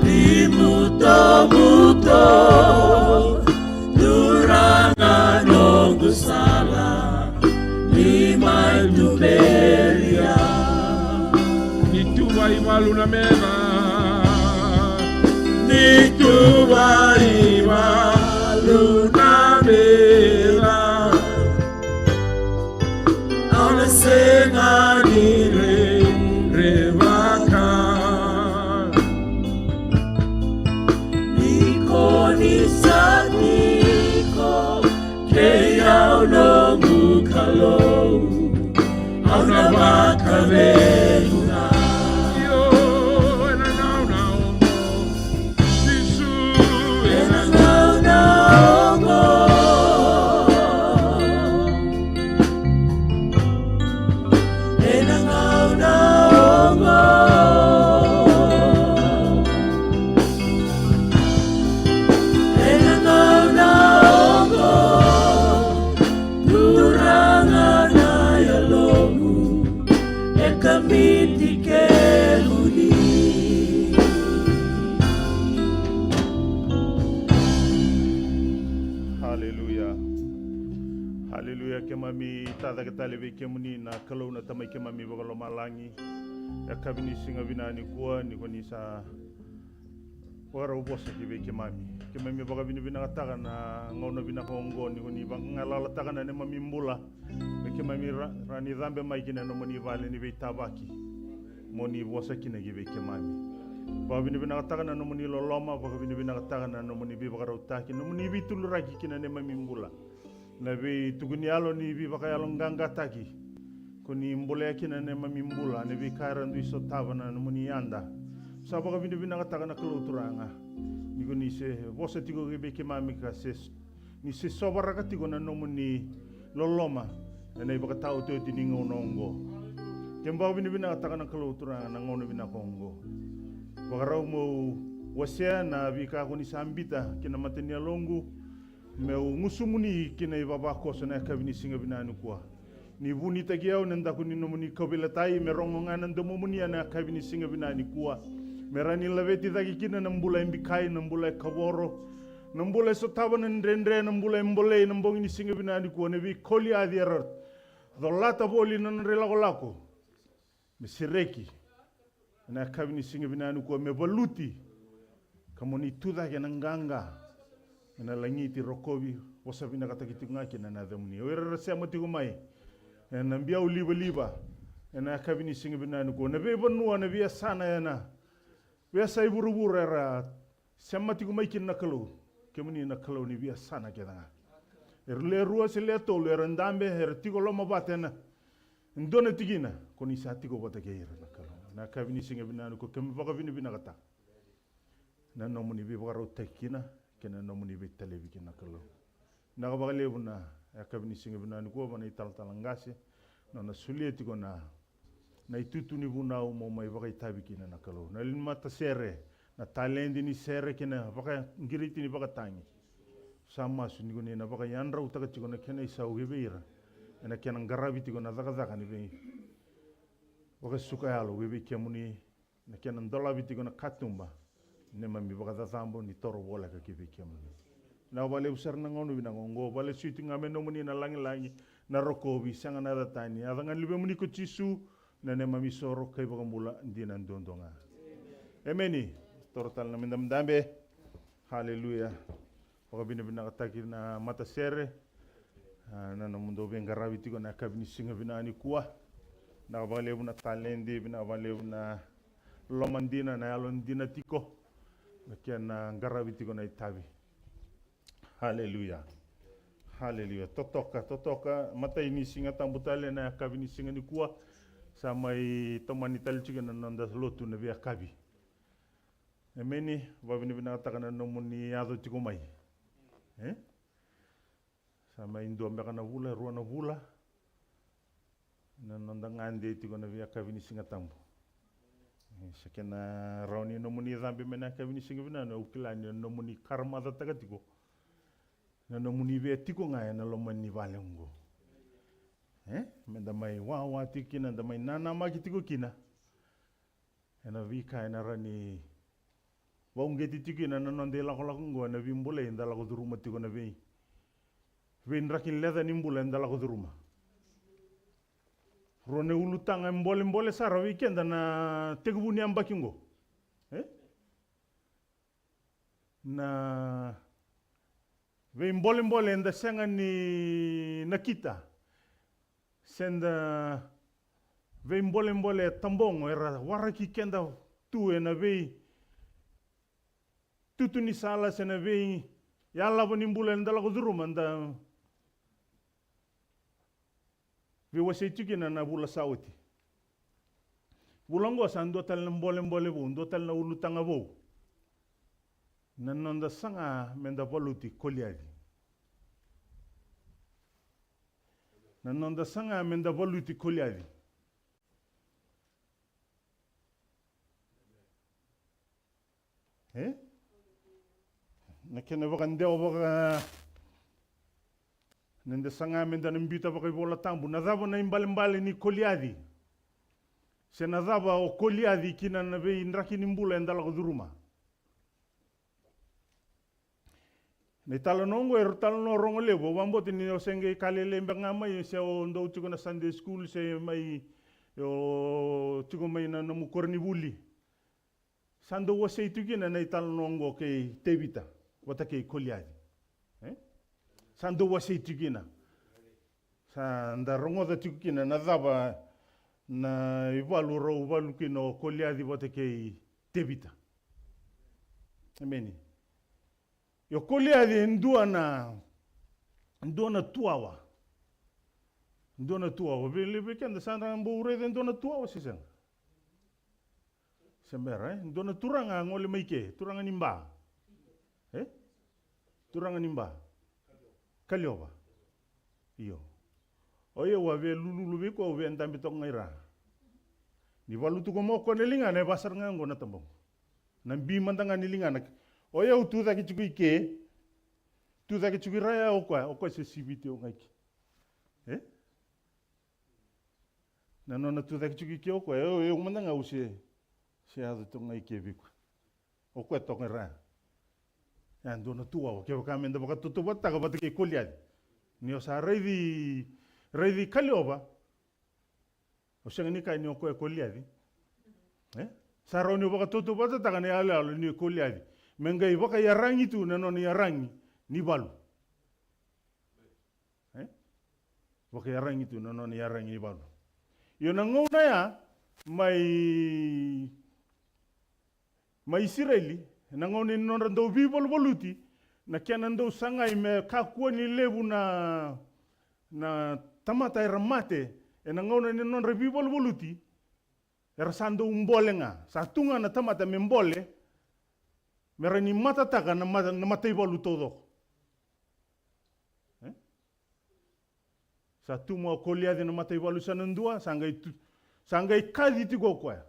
Ni butobuto, Turaga noqu sala, ni mai tuberi au. Ni tuva i valu na meca, ni tuva i valu na meca, au na sega ni rerevaka. Ni ko ni sa tiko kei au noqu Kalou, au na vakavelu ga. Io, ena gauna oqo, Jisu, ena gauna oqo, ena gauna oqo, ena gauna oqo, Turaga na yaloqu, e kabiti kemuni. Haleluya. Haleluya. Keimami tacake tale vei kemuni na Kalou na Tamai keimami vakalomalagi. E yakavi ni siga vinaka nikua, ni ko ni sa vakarau vosa ki vei keimami. Keimami vakavinavinakataka na gauna vinaka oqo, ni ko ni vagalalataka na neimami bula me keimami ra-, rawa ni cabe mai ki na nomuni vale ni veitavaki, mo ni vosa kina ki vei keimami. Vakavinavinakataka na nomuni loloma, vakavinavinakataka na nomuni veivakarautaki, nomuni veituluraki ki na neimami bula. Na veituku ni yalo ni veivakayaloqaqataki ko ni bolea kina na neimami bula, na veika era dui sotava na nomuni yada. Sa vakavinavinakataka na Kalou Turaga ni ko ni se vosa tiko ki vei keimami ka se, ni se sovaraka tiko na nomuni loloma ena ivakataotioti ni gauna oqo. Keimami vakavinavinakataka na Kalou Turaga na gauna vinaka oqo. Vakarau meu wasea na veika ko ni sa biuta ki na mata ni yaloqu. Meu gusumuni ki na ivavakoso na yakavi ni siga vinaka nikua. Ni vunitaki au na daku ni nomuni kauveilatai, me rogo ga na domomuni ena yakavi ni siga vinaka nikua. Me rawa ni laveti cake kina na bula e bikai, na bula e kavoro, na bula e sotava na dredre, na bula e bolei na bogi ni siga vinaka nikua, na veikoliaci era colata voli na nodra ilakolako. Me sereki ena yakavi ni siga vinaka nikua, me valuti, ka mo ni tu cake na qaqa ena lagiti, rokovi, vosa vinakataki tiko ga kina na yacamuni. O ira era sema tiko mai ena biau livaliva ena yakavi ni siga vinaka nikua, na veivanua, na veiyasana, ena veiyasai vuravura era sema tiko mai kina na Kalou. Kemuni na Kalou ni veiyasana kece ga. Era le rua se le tolu, era dabe, era tiko lomavata ena dua na tikina, ko ni sa tiko vata kei ira na Kalou. Na yakavi ni siga vinaka nikua, keimami vakavinavinakataka na nomuni veivakarautaki kina kei na nomuni veitalevi kina na Kalou. Vinaka vakalevu na yakavi ni siga vinaka nikua vua na italatala qase, nona solia tiko na na itutu ni vunau mo mai vakaitavi kina na Kalou. Na lewe ni matasere, na taledi ni sere kei na vakaqiriti ni vakatagi. Sa masu ni ko ni na vakayadrautaka tiko na kena isau ki vei ira ena kena qaravi tiko na cakacaka ni vei vakasuka yalo ki vei kemuni, na kena dolavi tiko na katuba neimami vakacacabo ni toro voleka ki vei kemuni. Vinaka vakalevu sara na gauna vinaka oqo, vakalesui tiko ga me nomuni na lagilagi, na rokovi, sega na yaca tani, yaca ga ni Luvemuni ko Jisu, na neimami isoro ka iVakabula dina duadua ga. Emeni. Toro tale na meda dabe. Haleluya. Vakavinavinakataki na matasere, a, na nomudou veiqaravi tiko na yakavi ni siga vinaka nikua. Vinaka vakalevu na taledi, vinaka vakalevu na loma dina, na yalo dina tiko na kena qaravi tiko na itavi. Haleluya. Haleluya. Totoka, totoka, matai ni Siga Tabu tale na yakavi ni siga nikua. Sa mai tomani tale tiko na noda lotu na veiyakavi. Emeni. Vakavinavinakataka na nomuni yaco tiko mai. E? Sa mai dua beka na vula, rua na vula na noda gade tiko na veiyakavi ni Siga Tabu. E, sa kena rawa ni nomuni cabe mai na yakavi ni siga vinaka, au kila ni nomuni karamacataka tiko na nomuni via tiko ga ena loma ni vale oqo. E? Meda mai wawa tiko kina, da mai nanamaki tiko kina ena veika ena rawa ni vauqeti tiko kina na noda ilakolako oqo, ena veibolei eda lako curuma tiko, na vei, veidraki leca ni bula eda lako curuma. Rua na ulutaga e bolebole sara vei keda na tekivu ni yabaki oqo. E? Na veibolebole eda sega ni nakita, se da veibolebole tabogo era waraki keda tu ena veitutu ni sala se na veiyalava ni bula eda lako curuma, da veiwasei tiko kina na vula sa oti. Vula oqo sa dua tale na bolebole vou, dua tale na ulutaga vou. Na noda saga meda valuti Koliaci. Na noda saga meda valuti Koliaci. E? Na kena vakadewa vaka, na da saga meda na biuta vakaivolatabu, na cava na ibalebale ni Koliaci? Se na cava o Koliaci kina na veidraki ni bula eda lako curuma? Na italanoa oqo era talanoa rogo levu, au vakabauta ni o se qai ka lailai beka ga mai, se o dau tiko na Sunday school, se mai o tiko mai na nomu koronivuli. Sa dau wasei tiko kina na italanoa oqo kei Tevita vata kei Koliaci. E? Sa dau wasei tiko kina. Sa da rogoca tiko kina na cava na ivalu rau valu kina o Koliaci vata kei Tevita. Emeni. Io, Koliaci e dua na, dua na tuwawa. Dua na tuwawa. Vei, vei keda sa da bau raica e dua na tuwawa se sega? Se bera, e? Dua na turaga a gole mai ke, turaga ni Ba. E? Turaga ni Ba. Kaliova. Io. O yau a via lululu vei koya, au via dabe toka ga i ra. Ni valu tu ko mo ko na ligana, e va sara ga oqo na tabaqu. Na bi mada ga ni ligana. O yau tu cake tiko i ke, tu cake tiko i ra ya o koya, o koya se siviti au ga i ke. E? Na nona tu cake tiko i ke o koya, e, e, au mada ga au se, se yaco toka ga i ke vei koya. O koya toka i ra ya. Ya dua na tu wawa, kevaka meda vakatautauvatataka vata kei Koliaci. Ni o sa raici, raici Kaliova, o sega ni kaya ni o koya Koliaci. E? Sa rawa ni o vakatautauvatataka na iyaloyalo ni Koliaci. Me qai vakayaragi tu na nona iyaragi ni valu. E? Vakayaragi tu na nona iyaragi ni valu. Io na gauna ya, mai, mai Isireli, na gauna ni nodra dau veivaluvaluti, na kena dau sagai me kakua ni levu na, na tamata era mate, ena gauna ni nodra veivaluvaluti, era sa dau bole ga, sa tu ga na tamata me bole, me rawa ni matataka na mata-, na mataivalu taucoko. E? Sa tu mai o Koliaci na mataivalu sa na dua, sa qai tu, sa qai kaci tiko o koya.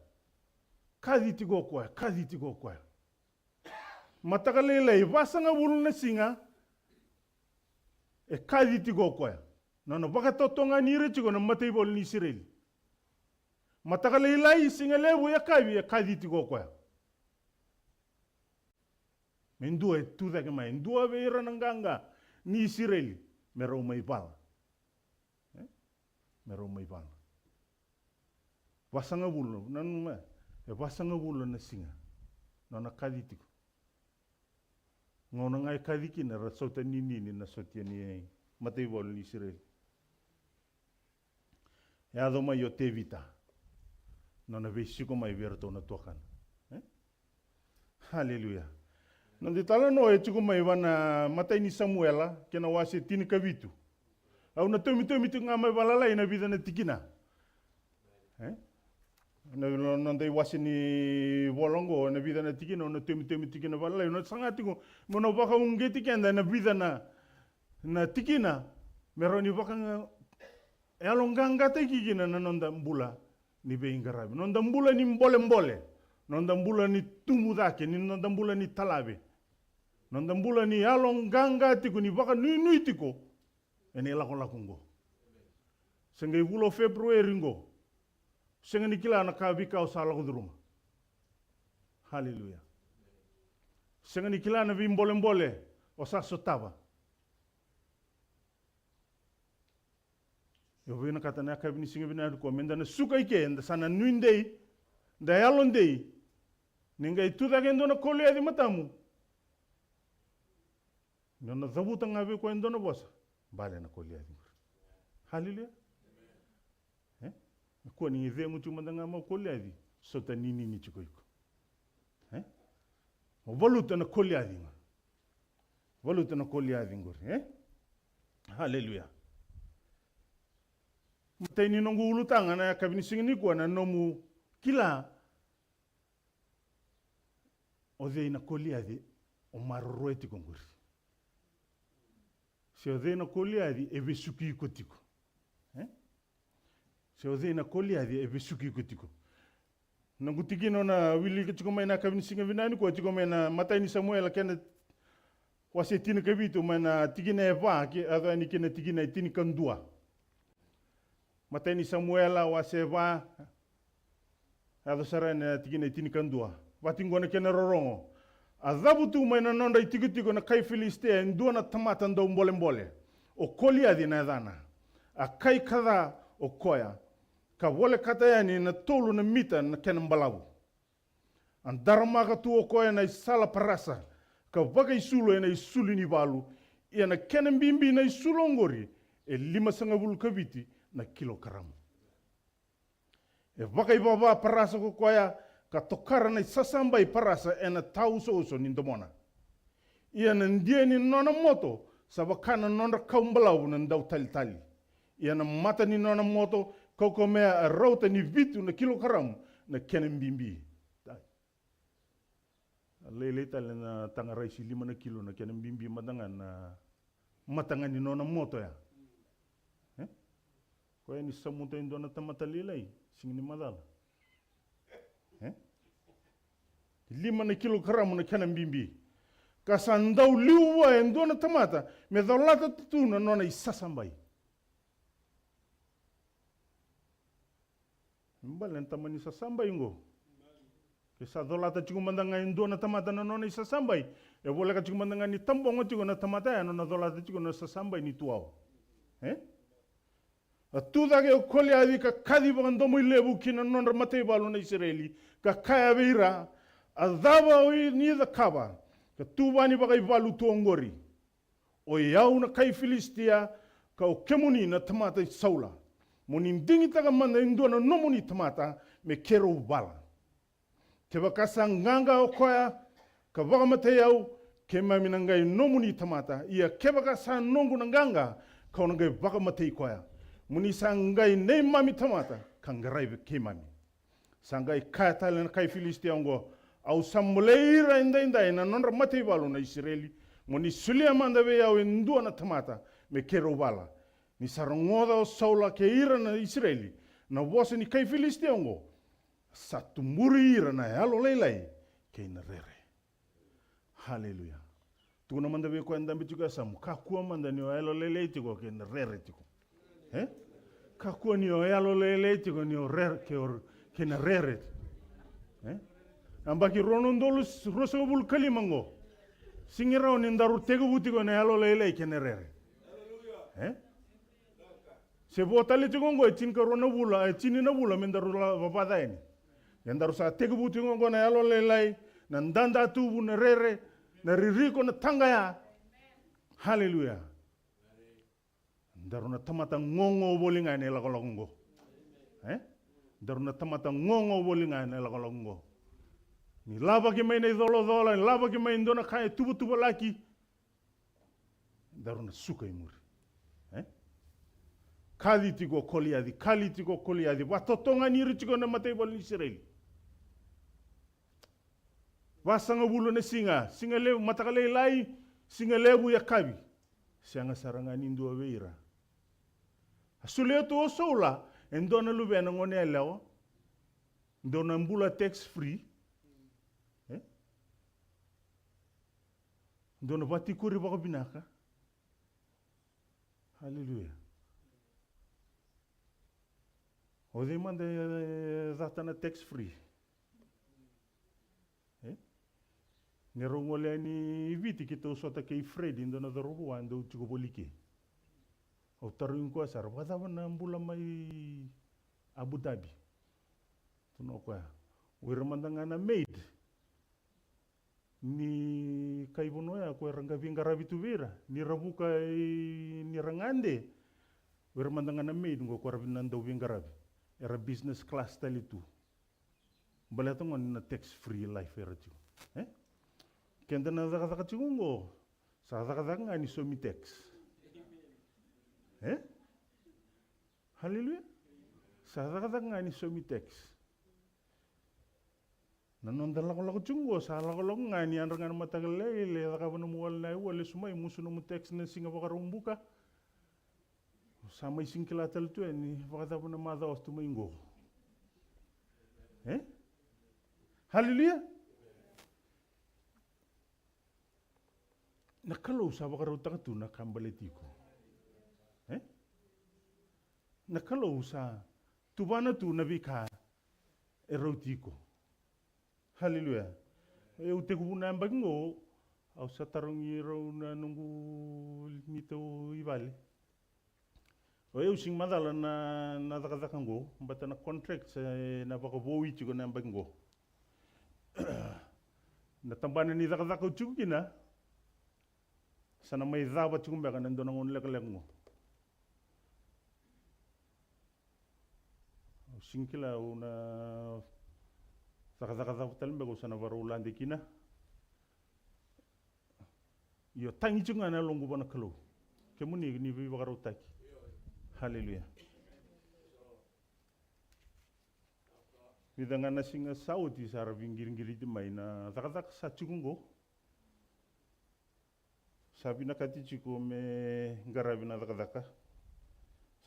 Kaci tiko o koya, kaci tiko o koya. Mataka lailai, vasagavulu na siga, e kaci tiko o koya. Nona vakatotogani ira tiko na mataivalu ni Isireli. Mataka lailai, siga levu, e kaci, e kaci tiko o koya. Me dua e tu cake mai, e dua vei ira na qaqa ni Isireli, me rau mai vala. E? Me rau mai vala. Vasagavulu, nanuma, e vasagavulu na siga. Nona kaci tiko. Gauna ga e kaci kina, ra sautaninini na sotia ni mataivalu ni Isireli. E yaco mai o Tevita. Nona veisiko mai vei iratou na tuakana. E? Haleluya. Noda italanoa e tiko mai vana matai ni Samuela, kei na wase tinikavitu. Au na tomitomi tiko ga mai valalai na vica na tikina. E? Na, na, noda iwase ni vola oqo, na vica na tikina, au na tomitomi tiko ga valalai. Au na saga tiko, meu na vakauqeti keda na vica na, na tikina, me rawa ni vaka ga, yaloqaqataki kina na noda bula ni veiqaravi. Noda bula ni bolebole. Noda bula ni tubu cake, ni noda bula ni talave. Noda bula ni yaloqaqa tiko, ni vakanuinui tiko. Ena ilakolako oqo. Se qai vula o February oqo. Sega ni kila na ka veika o sa lako curuma. Haleluya. Sega ni kila na veibolebole o sa sotava. Io, vinakata na yakavi ni siga vinaka nikua, meda na suka i ke, da sa na nuidei, da yalodei, ni qai tu cake e dua na Koliaci matamu. Ni o na cavuta ga vei koya e dua na vosa, bale na Koliaci qori. Haleluya. E? Na kua ni cegu tiko mada ga mai o Koliaci, sautaninini tiko iko. E? O valuta na Koliaci qori. Valuta na Koliaci qori, e? Haleluya. Matai ni noqu ulutaga na yakavi ni siga nikua, na nomu kila o cei na Koliaci o maroroya tiko qori. Se o cei na Koliaci e vesuki iko tiko. E? Se o cei na Koliaci e vesuki iko tiko. Noqu tikina au na wilika tiko mai na yakavi ni siga vinaka nikua, tiko mai na matai ni Samuela kei na wase tinikavitu, mai na tikina e va, ke, yaco yani kei na tikina e tinikadua. Matai ni Samuela, wase va, yaco sara yani na tikina e tinikadua. Vati qo na kena rorogo. A cavutu mai na nodra itikotiko na kai Filisitia e dua na tamata dau bolebole. O Koliaci na yacana. A kai ka ca o koya. Ka volekata yani na tolu na mita na kena balavu. A daramaka tu o koya ena isala parasa, ka vakaisulu ena isulu ni valu, ia na kena bibi na isulu oqori, e limasagavulu ka vitu na kilokaramu. E vakaivava parasa ko koya, ka tokara na isasabai parasa ena tausouso ni domona. Ia na dia ni nona moto, sa vaka na nodra kau balavu na dau talitali. Ia na mata ni nona moto, kaukamea e rauta ni vitu na kilokaramu na kena bibi. Lailai tale na taga raisi lima na kilo na kena bibi mada ga na mata ga ni nona moto ya. E? Koya ni samuta e dua na tamata lailai, sega ni macala. E? Lima na kilokaramu na kena bibi. Ka sa dau liu vua e dua na tamata me colata tu na nona isasabai. Bale na tamani sasabai qo. Ke sa colata tiko mada ga e dua na tamata na nona isasabai, e voleka tiko mada ga ni tabogo tiko na tamata ya na nona colata tiko na sasabai ni tuwawa. E? A tu cake o Koliaci ka kaci vakadomoilevu ki na nodra mataivalu na Isireli, ka kaya vei ira, a cava o ni cakava, ka tuvani vakaivalu tu oqori? O i au na kai Filisitia, ka o kemuni na tamata i Saula. Mo ni digitaka mada e dua na nomuni tamata me keirau vala. Kevaka sa qaqa o koya ka vakamatei au, keimami na qai nomuni tamata. Ia kevaka sa noqu na qaqa, kau na qai vakamatei koya. Mo ni sa qai neimami tamata, ka qaravi keimami. Sa qai kaya tale na kai Filisitia oqo, au sa bolei ira edaidai na nodra mataivalu na Isireli, mo ni solia mada vei au e dua na tamata me keirau vala. Ni sa rogoca o Saula kei ira na Isireli na vosa ni kai Filisitia oqo, sa tuburi ira na yalolailai kei na rere. Haleluya. Tukuna mada vei koya e dabe tiko e yasamu, kakua mada ni o yalolailai tiko kei na rere tiko. E? Kakua ni o yalolailai tiko ni o rere, kei o, kei na rere. E? Yabaki rua na udolu ruasagavulu ka lima oqo. Sega ni rawa ni daru tekivu tiko na yalolailai kei na rere. E? Se vo tale tiko oqo e tinikarua na vula, e tini na vula me daru la vavaca yani. Ia daru sa tekivu tiko oqo na yalolailai, na dadatuvu, na rere, na ririko, na taqaya. Haleluya. Daru na tamata gogo voli ga ena ilakolako oqo. E? Daru na tamata gogo voli ga ena ilakolako oqo. Ni lavaki mai na icolacola, ni lavaki mai e dua na ka e tuvatuvalaki. Daru na suka i muri. E? Kaci tiko o Koliaci, kaci tiko o Koliaci, vakatotogani ira tiko na mataivalu ni Isireli. Vasagavulu na siga, siga levu, mataka lailai, siga levu, yakavi. Sega sara ga ni dua vei ira. A solia tu o Saula e dua na luvena gone yalewa, dua na bula tax free. E? Dua na vatikuri vakavinaka. Haleluya. O cei mada e cata na tax free? E? Ni rau gole yani i Viti, keitou sota kei Fred, dua na cauravou a dau tiko voli ke. Au tarogi koya sara, vakacava na bula mai Abu Dhabi? Tukuna o koya, o ira mada ga na maid ni kai vanua ya ko era qai veiqaravi tu vei ira, ni ra vuka i, ni ra gade, o ira mada ga na maid qo ko era na dau veiqaravi. Era business class tale tu. Baleta gona na tax free life era tiko. E? Keda na cakacaka tiko qo, sa cakacaka ga ni saumi tax. E? Haleluya. Sa cakacaka ga ni saumi tax. Na noda lakolako tiko qo, sa lakolako ga ni yadra ga na mataka lailai, lai cakava nomu wale na aua, lesu mai, musu nomu tax na siga Vakaraubuka. Sa mai sega ni kila tale tu yani vakacava na macawa tu mai qo. E? Haleluya. Na Kalou sa vakarautaka tu na ka baleti iko. E? Na Kalou sa tuvana tu na veika e rauti iko. Haleluya. Au tekivu na yabaki qo, au sa tarogi rau na noqu neitou i vale. O yau sega ni macala na, na cakacaka qo, baleta na contract sa na vakavoui tiko na yabaki qo. Na tabana ni cakacaka au tiko kina, sa na mai cava tiko beka na dua na gauna lekaleka qo. Au sega ni kila au na cakacaka cava tale beka au sa na vakarau lade kina. Io, tagi tiko ga na yaloqu vua na Kalou. Kemuni ni veivakarautaki. Haleluya. Vica ga na siga sa oti sa ra veiqiriqiriti mai na cakacaka sa tiko qo. Sa vinakati tiko me qaravi na cakacaka.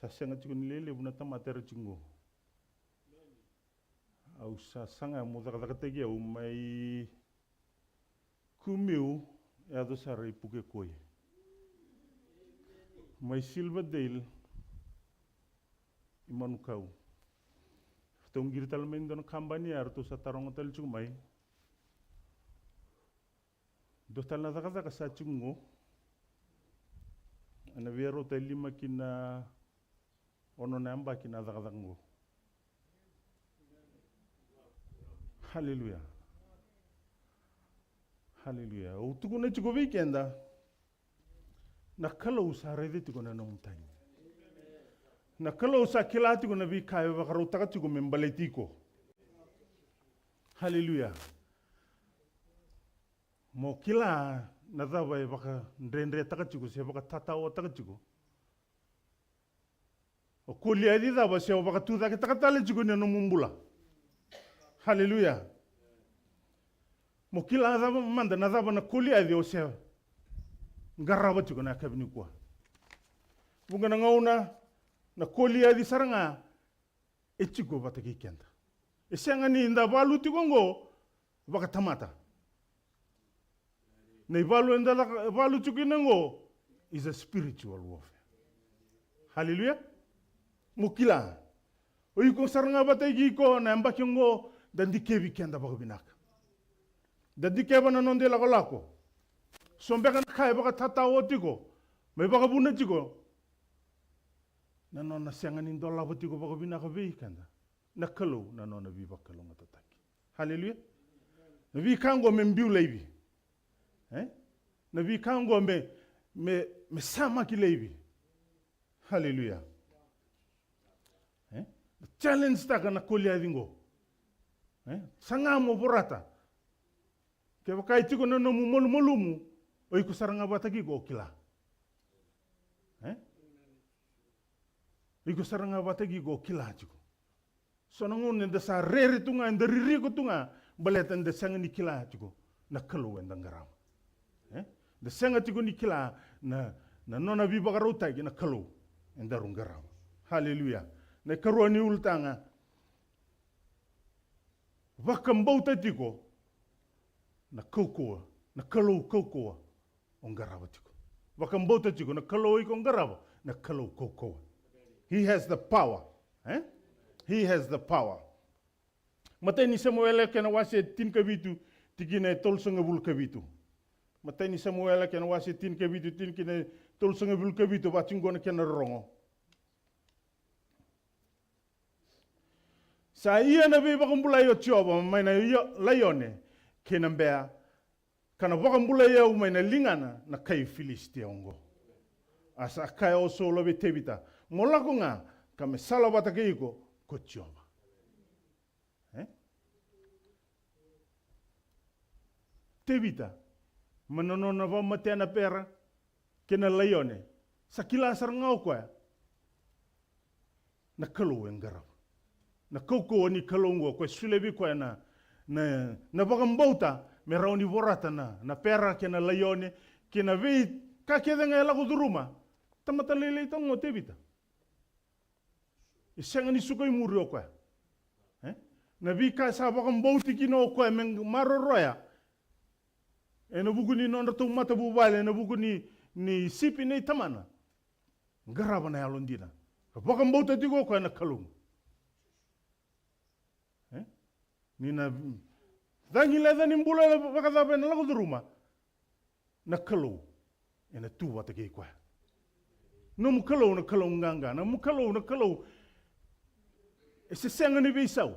Sa sega tiko ni lelevu na tamata era tiko qo. Au sa saga mo cakacakataki au mai Kumeu, Yaco sara i Pukekoi mai Silverdale i Manukau. Ratou qiri tale mai dua na kabani ya, ratou sa taroga tale tiko mai. Dua tale na cakacaka sa tiko qo. Ena via rauta e lima ki na ono na yabaki na cakacaka qo. Haleluya. Haleluya. Au tukuna tiko vei keda, na Kalou sa raica tiko na nomu tagi. Na Kalou sa kila tiko na veika e vakarautaka tiko me baleti iko. Haleluya. Mo kila na cava e vakadredretaka tiko se vakatatawataka tiko. O Koliaci cava se o vakatucaketaka tale tiko ni nomu bula. Haleluya. Mo kila cava mada na cava na Koliaci o se qarava tiko na yakavi nikua. Vuqa na gauna na Koliaci sara ga e tiko vata kei keda. E sega ni da valu tiko qo vakatamata. Na ivalu eda laka- valu tiko kina qo is a spiritual warfare. Haleluya. Mo kila, o iko sara ga vata kei iko na yabaki qo, da dikevi keda vakavinaka. Da dikeva na noda ilakolako. So beka na ka e vakatatawa tiko, mai vakavuna tiko na nona sega ni dolava tiko vakavinaka vei keda na Kalou na nona veivakalougatataki. Haleluya. Na veika qo me biu laivi. E? Na veika qo me, me, me samaki laivi. Haleluya. E? Challenge taka na Koliaci qo. E? Saga mo vorata. Kevaka e tiko na nomu malumalumu, o iko sara ga vata kei iko o kila. E? O iko sara ga vata kei iko o kila tiko. So na gauna eda sa rere tu ga, eda ririko tu ga, baleta eda sega ni kila tiko na Kalou eda qarava. E? Eda sega tiko ni kila na, na nona veivakarautaki na Kalou edaru qarava. Haleluya. Na ikarua ni ulutaga, vakabauta tiko na kaukauwa, na Kalou kaukauwa o qarava tiko. Vakabauta tiko na Kalou iko qarava, na Kalou kaukauwa. He has the power. E? He has the power. Matai ni Samuela kena wase tinikavitu, tikina e tolusagavulu ka vitu. Matai ni Samuela kena wase tinikavitu, tikina e tolusagavulu ka vitu, vati qo na kena rorogo. Sa ia na veivakabulai o Jiova mai na io- laione kei na bea, ka na vakabulai au mai na ligana na kai Filisitia oqo. A sa kaya o Saula vei Tevita, mo lako ga, ka me sala vata kei iko ko Jiova. E? Tevita, mai na nona vakamatea na pera kei na laione, sa kila sara ga o koya na Kalou e qarava. Na kaukauwa ni Kalou oqo, koya e solia vei koya na, na, na vakabauta me rawa ni vorata na, na pera kei na laione kei na veika kece ga e lako curuma. Tamata lailai tu ga o Tevita. E sega ni suka i muri o koya. E? Na veika sa vakabauti kina o koya me maroroya ena vuku ni nodratou matavuvale, ena vuku ni, ni sipi nei tamana. Qarava na yalodina. Vakabauta tiko o koya na Kalou. E? Ni na cagi leca ni bula vakacava ena lako curuma, na Kalou ena tu vata kei koya. Nomu Kalou na Kalou qaqa, nomu Kalou na Kalou e se sega ni veisau,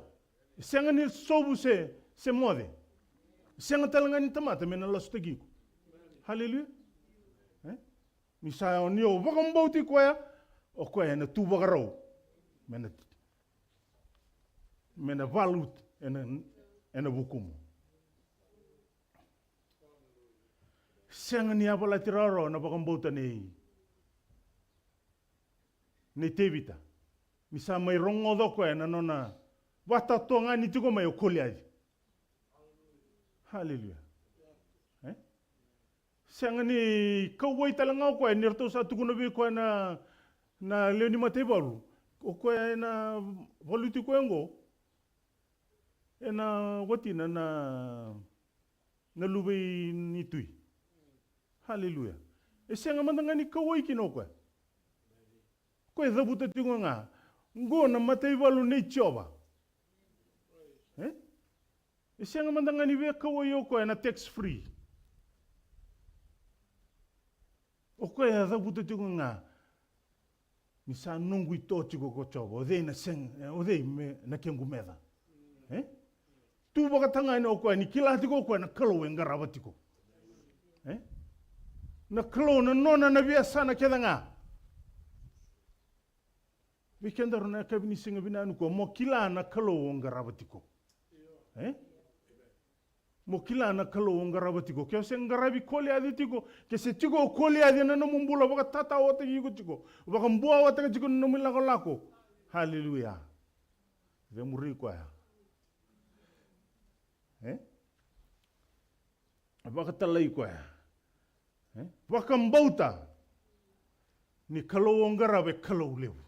e sega ni sovu se, se moce, e sega tale ga ni tamata me na lasutaki iko. Haleluya. E? Ni sa ni o vakabauti koya, o koya ena tu vakarau me na, me na valu ena, ena vukumu. Sega ni yavalati rawarawa na vakabauta nei, nei Tevita. Ni sa mai rogoca o koya na nona vakatotogani tiko mai o Koliaci. Haleluya. E? Sega ni kauwai tale ga o koya ni ratou sa tukuna vei koya na, na lewe ni mataivalu. O koya ena valuti koya oqo ena watina na, na luve ni tui. Haleluya. E sega mada ga ni kauwai kina o koya. Koya e cavuta tiko ga. Qo na mataivalu nei Jiova. E? E sega mada ga ni veikauwai o koya na tax free. O koya e cavuta tiko ga. Ni sa noqu ito tiko ko Jiova, o cei na sega, e, o cei me na kequ meca. E? Tu vakatagane o koya, ni kila tiko o koya na Kalou e qarava tiko. E? Na Kalou na nona na veiyasana kece ga. Vei kedaru na yakavi ni siga vinaka nikua, mo kila na Kalou o qarava tiko. E? Mo kila na Kalou o qarava tiko. Ke o se qaravi Koliaci tiko, ke se tiko o Koliaci ena nomu bula, vakatatawataki iko tiko, vakabuawataka tiko na nomu ilakolako. Haleluya. Cemuri koya. E? Vakatalai koya. E? Vakabauta ni Kalou o qarava e Kalou levu.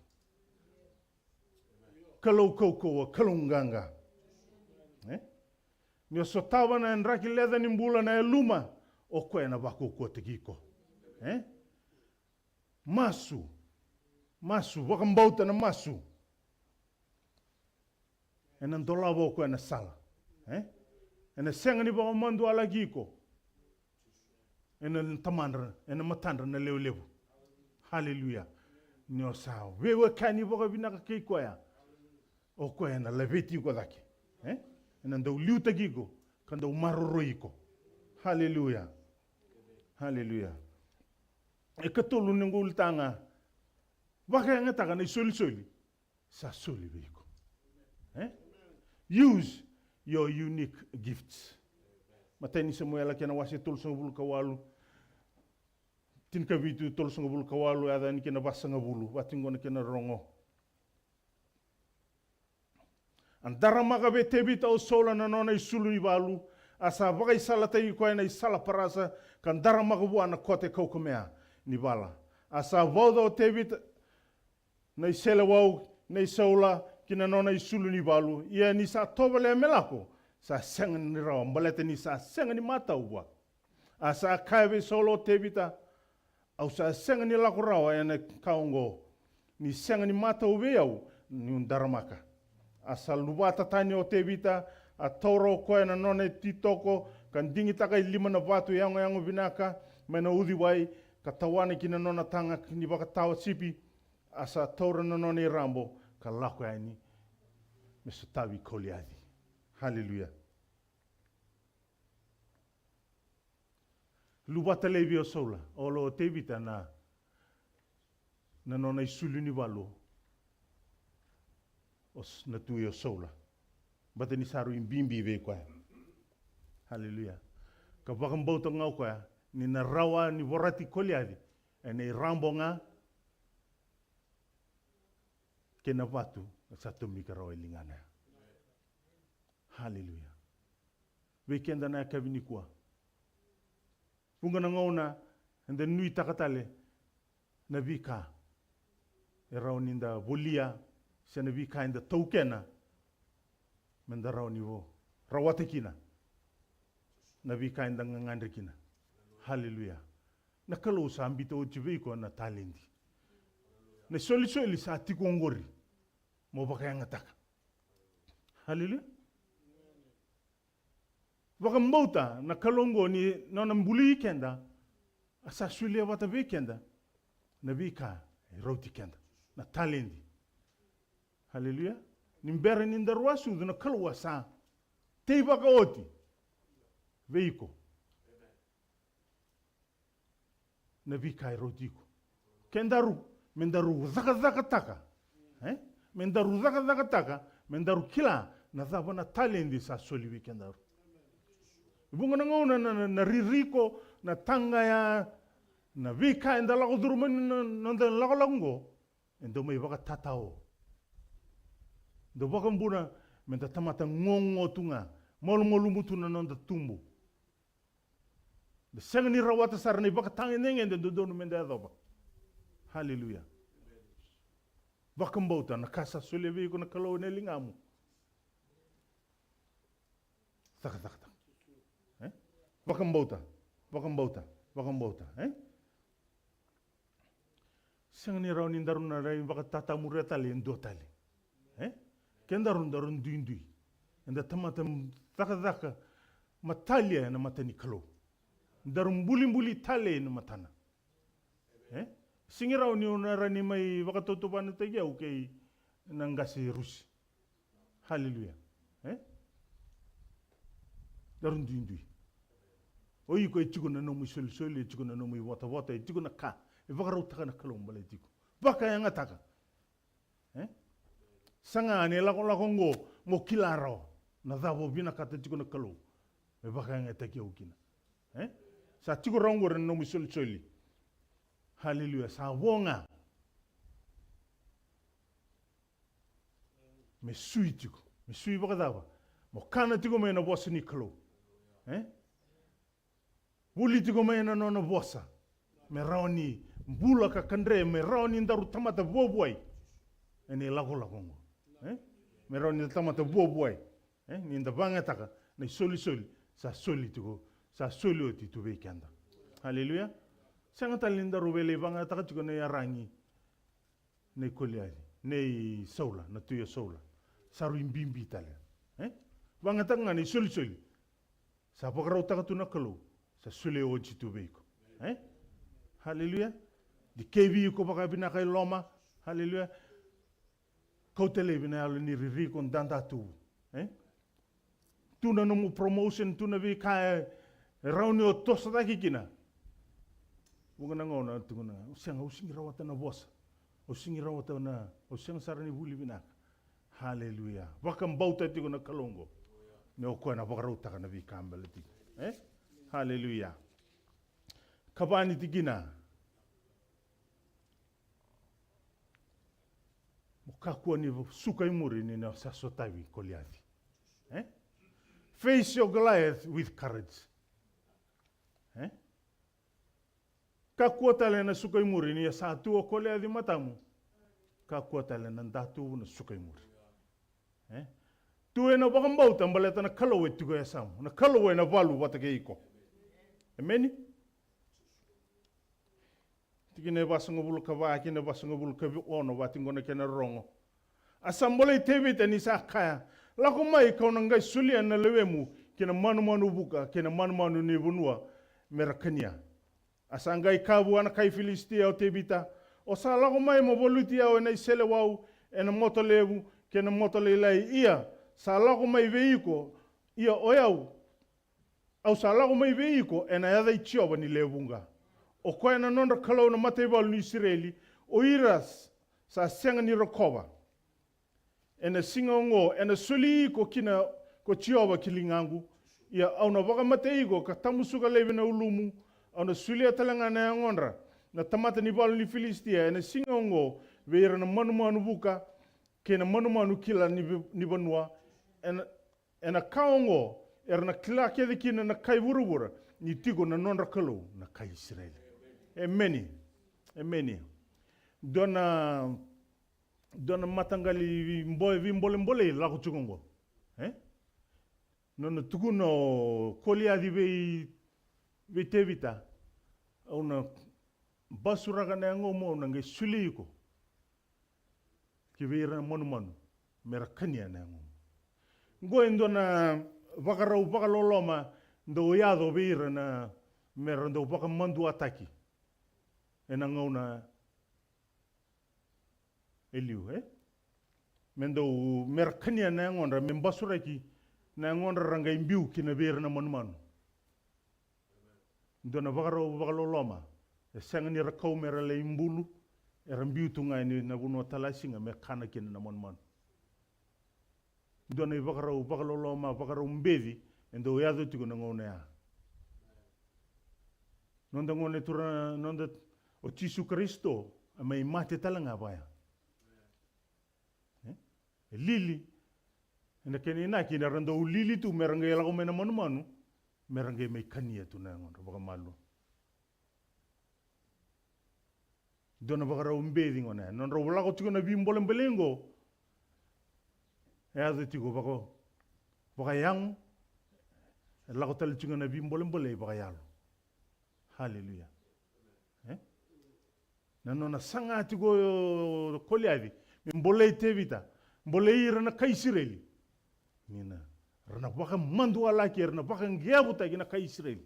Kalou kaukauwa, Kalou qaqa. E? Ni o sotava na draki leca ni bula, na yaluma, o koya ena vakaukauwataki iko. E? Masu. Masu, vakabauta na masu. Ena dolava o koya na sala. E? Ena sega ni vakamadualaki iko. Ena tamadra, ena matadra na lewe levu. Haleluya. Ni o sa veiwekani vakavinaka kei koya, o koya ena laveti iko cake. E? Ena dau liutaki iko, ka dau maroroi iko. Haleluya. Haleluya. E katolu ni qulitaga, vakayagataka na isolisoli sa soli vei iko. E? Use your unique gifts. Matai ni Samuela kena wase tolusagavulu ka walu, tinikavitu, tolusagavulu ka walu, yaca yani kena vasagavulu, vatiqo na kena rogo. A daramaka vei Tevita o Saula na nona isulu ni valu, a sa vakaisalataki koya na isala parasa, ka daramaka vua na kote kaukamea ni vala. A sa vauca o Tevita na iseleiwau nei Saula ki na nona isulu ni valu. Ia ni sa tovolea me lako, sa sega ni rawa, baleta ni sa sega ni matau vua. A sa kaya vei Saula o Tevita, au sa sega ni lako rawa ena ka oqo, ni sega ni matau vei au niu daramaka. A sa luvata tani o Tevita, a taura o koya na nona ititoko, ka digitaka e lima na vatu yagoyago vinaka mai na uciwai, ka tawana ki na nona taga ni vakatawa sipi. A sa taura na nona irabo ka lako yani me sotavi Koliaci. Haleluya. Luvata laivi o Saula, o lo Tevita na, na nona isulu ni valu, o s-, na tui o Saula. Bata ni sa rui bibi vei koya. Haleluya. Ka vakabauta ga o koya ni na rawa ni vorati Koliaci ena irabo ga kei na vatu, na sa tomika rawa e ligana ya. Haleluya. Vei keda na yakavi nikua, vuqa na gauna eda nuitaka tale na veika e rawa ni da volia, se na veika eda taukena me da rawa ni vo, rawata kina na veika eda gagadre kina. Haleluya. Na Kalou sa biuta oti vei iko na taledi. Na isolisoli sa tiko oqori. Mo vakayagataka. Haleluya. Vakabauta na Kalou oqo ni nona buli keda, a sa solia vata vei keda na veika e rauti keda, na taledi. Haleluya. Ni bera ni daru a sucu, na Kalou a sa teivaka oti vei iko na veika e rauti iko. Kedaru, me daru cakacakataka. E? Me daru cakacakataka, me daru kila na cava na taledi sa soli vei kedaru. Vuqa na gauna na, na, na ririko, na taqaya, na veika eda lako curuma ni na, na noda lakolako oqo, e dau mai vakatatao. Dau vakabuna me da tamata gogo tu ga, malumalumu tu na noda tubu. Da sega ni rawata sara na ivakatagedegede e dodonu me da yacova. Haleluya. Vakabauta na ka sa solia vei iko na Kalou ena ligamu. Cakacakataka. E? Vakabauta. Vakabauta. Vakabauta, e? Sega ni rawa ni daru na rai vakatatamuria tale e dua tale. E? Ke daru, daru duidui. Eda tamata cakacaka matalia ena mata ni Kalou. Daru bulibuli tale ena matana. E? Sega ni rawa ni o na rawa ni mai vakatautauvatataki au kei na qase Rusi. Haleluya. E? Daru duidui. O iko e tiko na nomu isolisoli, e tiko na nomu ivotavota, e tiko na ka e vakarautaka na Kalou baleti iko. Vakayagataka. E? Saga ni lakolako oqo mo kila rawa na cava o vinakata tiko na Kalou me vakayagataki au kina. E? Sa tiko rawa oqori na nomu isolisoli. Haleluya. Sa vo ga me sui tiko. Me sui vakacava? Mo kana tiko mai na vosa ni Kalou. E? Vuli tiko mai na nona vosa. Me rawa ni bula ka kadre, me rawa ni daru tamata vuavuai. Ena ilakolako oqo. E? Me rawa ni tamata vuavuai. E? Ni da vagataka na isolisoli sa soli tiko, sa soli oti tu vei keda. Haleluya. Sega tale ni daru vei lai vagataka tiko na iyaragi nei Koliaci, nei Saula, na tui o Saula. Sa rui bibi tale. E? Vagataka ga na isolisoli sa vakarautaka tu na Kalou, sa solia oti tu vei iko. E? Haleluya. Dikevi iko vakavinaka e loma. Haleluya. Kauta laivi na yalo ni ririko, dadatuvu. E? Tu na nomu promotion, tu na veika e rawa ni o toso cake kina. Vuqa na gauna tukuna, au sega, au sega ni rawata na vosa. Au sega ni rawata na, au sega sara ni vuli vinaka. Haleluya. Vakabauta tiko na Kalou oqo. Ni o koya na vakarautaka na veika baleti iko. E? Haleluya. Kava ni tikina. Mo kakua ni suka i muri ni na sa sotavi Koliaci. E? Face your Goliath with courage. E? Kakua tale na suka i muri ni sa tu o Koliaci matamu. Kakua tale na datuvu na suka i muri. E? Tu ena vakabauta baleta na Kalou e tiko e yasamu. Na Kalou ena valu vata kei iko. Emeni? Tikina e vasagavulu ka va kei na vasagavulu ka ono, vati qo na kena rorogo. A sa bolei Tevita ni sa kaya, lako mai kau na qai solia na lewemu ki na manumanu vuka kei na manumanu ni vanua me ra kania. A sa qai kaya vua na kai Filisitia o Tevita, o sa lako mai mo valuti au ena iseleiwau, ena moto levu kei na moto lailai, ia sa lako mai vei iko, ia o yau, au sa lako mai vei iko ena yaca i Jiova ni lewe vuqa, o koya na nodra Kalou na mataivalu ni Isireli, o ira sa sega ni rokova. Ena siga oqo ena soli iko kina ko Jiova ki ligaqu, ia au na vakamatei iko ka tamusuka laivi na ulumu, au na solia tale ga na yagodra na tamata ni valu ni Filisitia ena siga oqo vei ira na manumanu vuka kei na manumanu kila ni, ni vanua, ena, ena ka oqo era na kila kece kina na kai vuravura ni tiko na nodra Kalou na kai Isireli. Emeni. Emeni. Dua na, dua na mataqali veibo-, veibolebolei lako tiko oqo. E? Nona tukuna o Koliaci vei, vei Tevita, au na basuraka na yagomu, au na qai soli iko ki vei ira na manumanu me ra kania na yagomu. Qo e dua na vakarau vakaloloma dau yaco vei ira na, me ra dau vakamaduataki ena gauna e liu, e? Me dau, me ra kania na yagodra, me basuraki na yagodra, ra qai biu kina vei ira na manumanu. Dua na vakarau vakaloloma, e sega ni ra kau me ra lai bulu, era biu tu ga ena vanua talasiga me kana kina na manumanu. Dua na ivakarau vakaloloma, vakarau beci e dau yaco tiko na gauna ya. Noda Gone Turaga, noda, o Jisu Karisito, a mai mate tale ga vaya. E? E lili. Ena kena inaki ni ra dau lili tu me ra qai lako mai na manumanu, me ra qai mai kania tu na yagodra vakamalua. Dua na vakarau beci gona ya. Nodrau lako tiko na veibolebolei qo, e yaco tiko vaka, vakayago, e lako tale tiko na veibolebolei vakayalo. Haleluya. E? Na nona saga tiko o Koliaci me bolei Tevita, bolei ira na kai Isireli. Ni na, ra na vakamadualaki, ra na vakaqeavutaki na kai Isireli.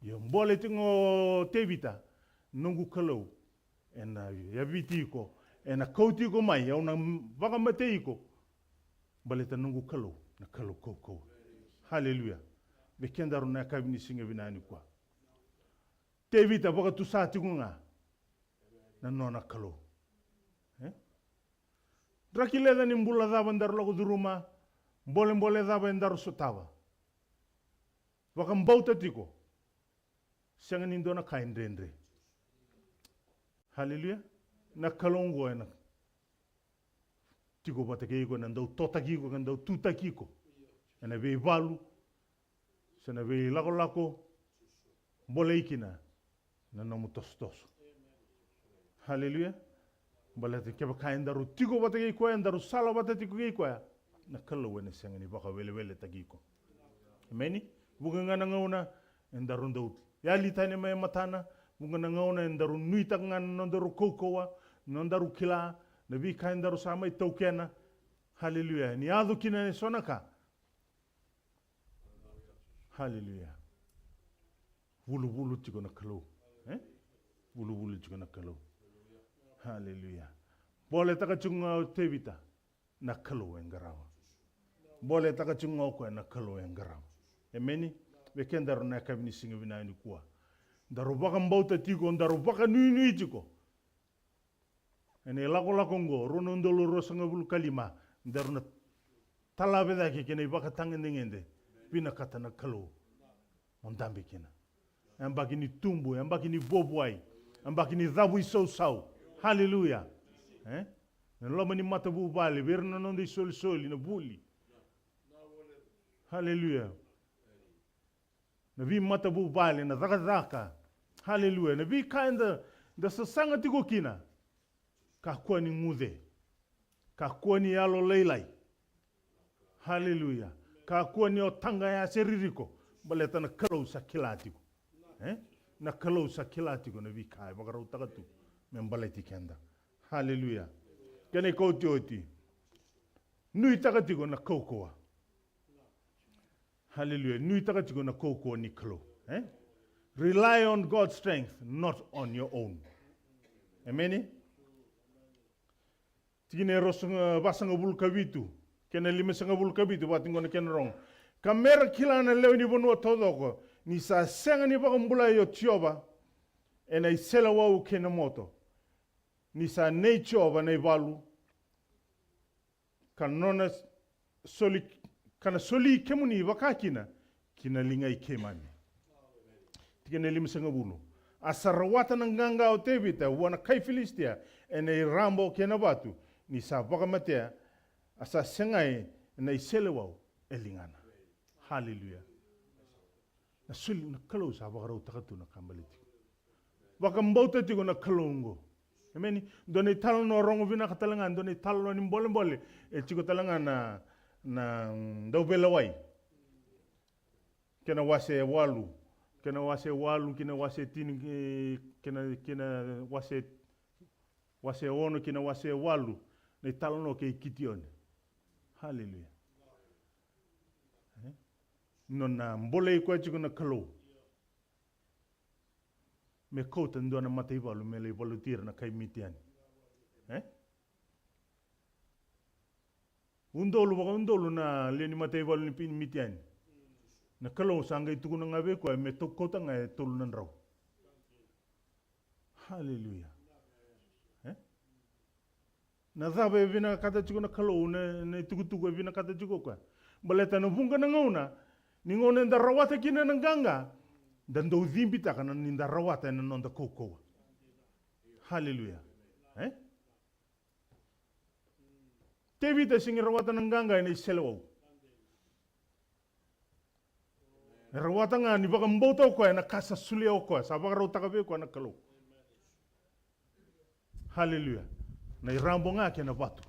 Io, bole tiko o Tevita, noqu Kalou ena yaviti iko, ena kauti iko mai, au na vakamatei iko. Baleta noqu Kalou na Kalou kaukauwa. Haleluya. Vei kedaru na yakavi ni siga vinaka nikua, Tevita vakatusa tiko ga na nona Kalou. E? Draki leca ni bula cava daru lako curuma, bolebole cava edaru sotava. Vakabauta tiko. Sega ni dua na ka e dredre. Haleluya. Na Kalou oqo ena tiko vata kei iko, ena dau totaki iko, ena dau tutaki iko ena veivalu se na veilakolako, bolei kina na nomu tosotoso. Haleluya. Baleta kevaka edaru tiko vata kei koya, edaru sala vata tiko kei koya, na Kalou ena sega ni vakaweleweletaki iko. Emeni. Vuqa ga na gauna edaru dau yali tani mai e matana, vuqa na gauna edaru nuitaka ga na nodaru kaukauwa, nodaru kila, na veika edaru sa mai taukena. Haleluya. Ni yaco kina eso na ka, haleluya, vuluvulu tiko na Kalou. E? Vuluvulu tiko na Kalou. Haleluya. Boletaka tiko ga o Tevita, na Kalou e qarava. Boletaka tiko ga o koya, na Kalou e qarava. Emeni. Vei kedaru na yakavi ni siga vinaka nikua, daru vakabauta tiko, daru vakanuinui tiko. Ena ilakolako oqo, rua na udolu ruasagavulu ka lima, daru na talave cake kei na ivakatagedegede. Vinakata na Kalou mo dabe kina. Yabaki ni tubu, yabaki ni vuavuai, yabaki ni cavuisausau. Haleluya. E? Na loma ni matavuvale, vei ira na noda isolisoli, na vuli. Haleluya. Na veimatavuvale, na cakacaka. Haleluya. Na veika eda, da sasaga tiko kina. Kakua ni guce. Kakua ni yalolailai. Haleluya. Kakua ni o taqa ya se ririko. Baleta na Kalou sa kila tiko. E? Na Kalou sa kila tiko na veika e vakarautaka tu me baleti keda. Haleluya. Kena ikaotioti, nuitaka tiko na kaukauwa. Haleluya. Nuitaka tiko na kaukauwa ni Kalou. E? Rely on God's strength, not on your own. Emeni. Tikina e ruasaga, vasagavulu ka vitu kei na limasagavulu ka vitu, vaka tiko na kena rogo. Ka me ra kila na lewe ni vanua taucoko ni sa sega ni vakabulai o Jiova ena iseleiwau kei na moto, ni sa nei Jiova na ivalu, ka nona soli, ka na soli kemuni vakakina ki na liga i keimami. Tikina e limasagavulu. A sa rawata na qaqa o Tevita vua na kai Filisitia ena irabo kei na vatu, ni sa vakamatea, a sa segai ena iseleiwau e ligana. Haleluya. Na soli, na Kalou sa vakarautaka tu na ka baleti iko. Vakabauta tiko na Kalou oqo. Emeni. Dua na italanoa rogo vinaka tale ga, dua na italanoa ni bolebole. E tiko tale ga na, na, mm, Dauveilewai. Kei na wase walu. Kei na wase walu, kei na wase tini, eh, kei na, kei na wase, wase ono, kei na wase walu. Na italanoa kei Kitione. Haleluya. E? Nona bolei koya tiko na Kalou me kauta dua na mataivalu me lai valuti ira na kai Mitiani. E? Udolu vakaudolu na lewe ni mataivalu ni Pi-, Mitiani. Na Kalou sa qai tukuna ga vei koya me tou kauta ga e tolu na drau. Haleluya. E? Na cava e vinakata tiko na Kalou, na, na itukutuku e vinakata tiko o koya? Baleta na vuqa na gauna, ni gauna eda rawata kina na qaqa, da dau cibitaka na ni da rawata ena noda kaukauwa. Haleluya. E? Tevita sega ni rawata na qaqa ena iseleiwau. E rawata ga ni vakabauta o koya na ka sa solia o koya, sa vakarautaka vei koya na Kalou. Haleluya. Na irabo ga kei na vatu.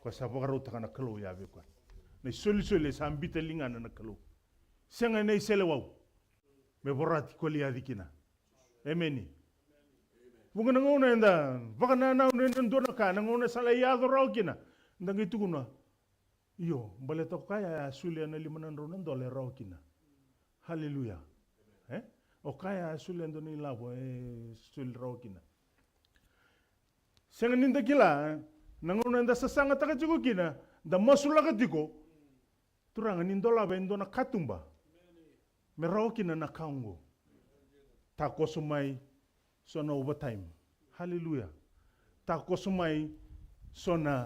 Koya sa vakarautaka na Kalou ya vei koya. Na isolisoli e sa biuta ligana na Kalou. Sega ena iseleiwau. Me vorati Koliaci kina. Emeni. Vuqa na gauna eda vakanananu ena dua na ka, na gauna sa lai yaco rawa kina, da qai tukuna, io, baleta o kaya a solia na lima na drau na dola e rawa kina. Haleluya. E? O kaya a solia e dua na ilavo e soli rawa kina. Sega ni da kila na gauna eda sasagataka tiko kina, da masulaka tiko, Turaga, ni dolava e dua na katuba me rawa kina na ka oqo. Takoso mai so na overtime. Haleluya. Takoso mai so na,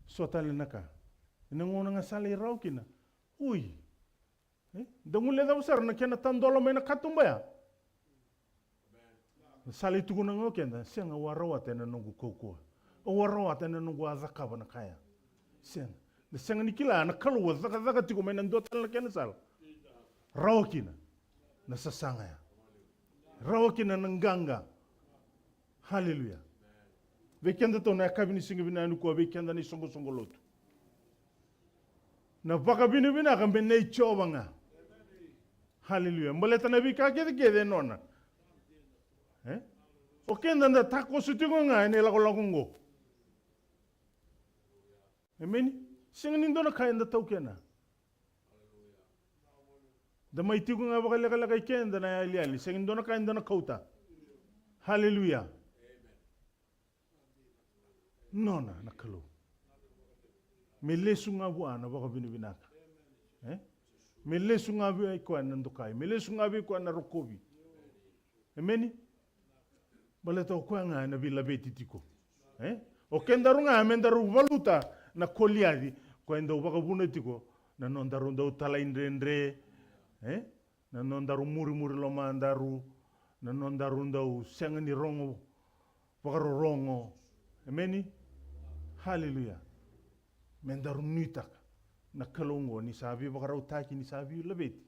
so tale na ka. Ena gauna ga sa lai rawa kina. Ui. E? Da guilecava sara na kena tadola mai na katuba ya. Na sa lai tukuna ga o keda, sega, au a rawata ena noqu kaukauwa. Au a rawata ena noqu a cakava na ka ya. Sega. Da sega ni kila na Kalou a cakacaka tiko mai na dua tale na kena sala. Rawa kina na sasaga ya. Rawa kina na qaqa. Haleluya. Vei kedatou na yakavi ni siga vinaka nikua, vei keda na isoqosoqo lotu, na vakavinavinaka me nei Jiova ga. Haleluya. Baleta na veika kecekece e nona. E? O keda da takoso tiko ga ena ilakolako oqo. Emeni. Sega ni dua na ka eda taukena. Da mai tiko ga vakalekaleka i keda na yaliyali, sega ni dua na ka eda na kauta. Haleluya. Nona na Kalou. Me lesu ga vua na vakavinavinaka. E? Me lesu ga vei koya na dokai. Me lesu ga vei koya na rokovi. Emeni? Baleta o koya ga ena veilaveti tiko. E? O kedaru ga me daru valuta na Koliaci, koya e dau vakavuna tiko na nodaru dau talaidredre. E? Na nodaru murimuri lomadaru, na nodaru dau sega ni rogo vakarorogo. Emeni? Haleluya. Me daru nuitaka na Kalou oqo ni sa veivakarautaki, ni sa veilaveti.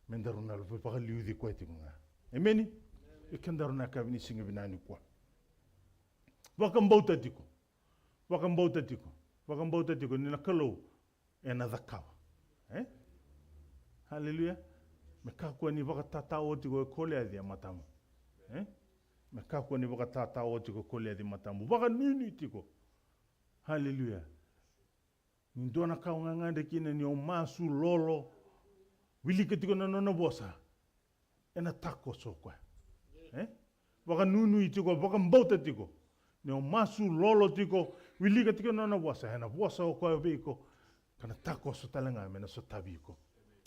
Me daru na vakaliuci koya tiko ga. Emeni? E kedaru na yakavi ni siga vinaka nikua. Vakabauta tiko. Vakabauta tiko. Vakabauta tiko ni na Kalou ena cakava. E? Haleluya. Me kakua ni vakatatao tiko e Koliaci e matamu. E? Me kakua ni vakatatao tiko e Koliaci e matamu. Vakanuinui tiko. Haleluya. Ni dua na ka o gagadre kina ni o masu lolo, wilika tiko na nona vosa, ena takoso o koya. E? Vakanuinui tiko, vakabauta tiko. Ni o masu lolo tiko, wilika tiko na nona vosa, ena vosa o koya vei iko, ka na takoso tale ga me na sotavi iko.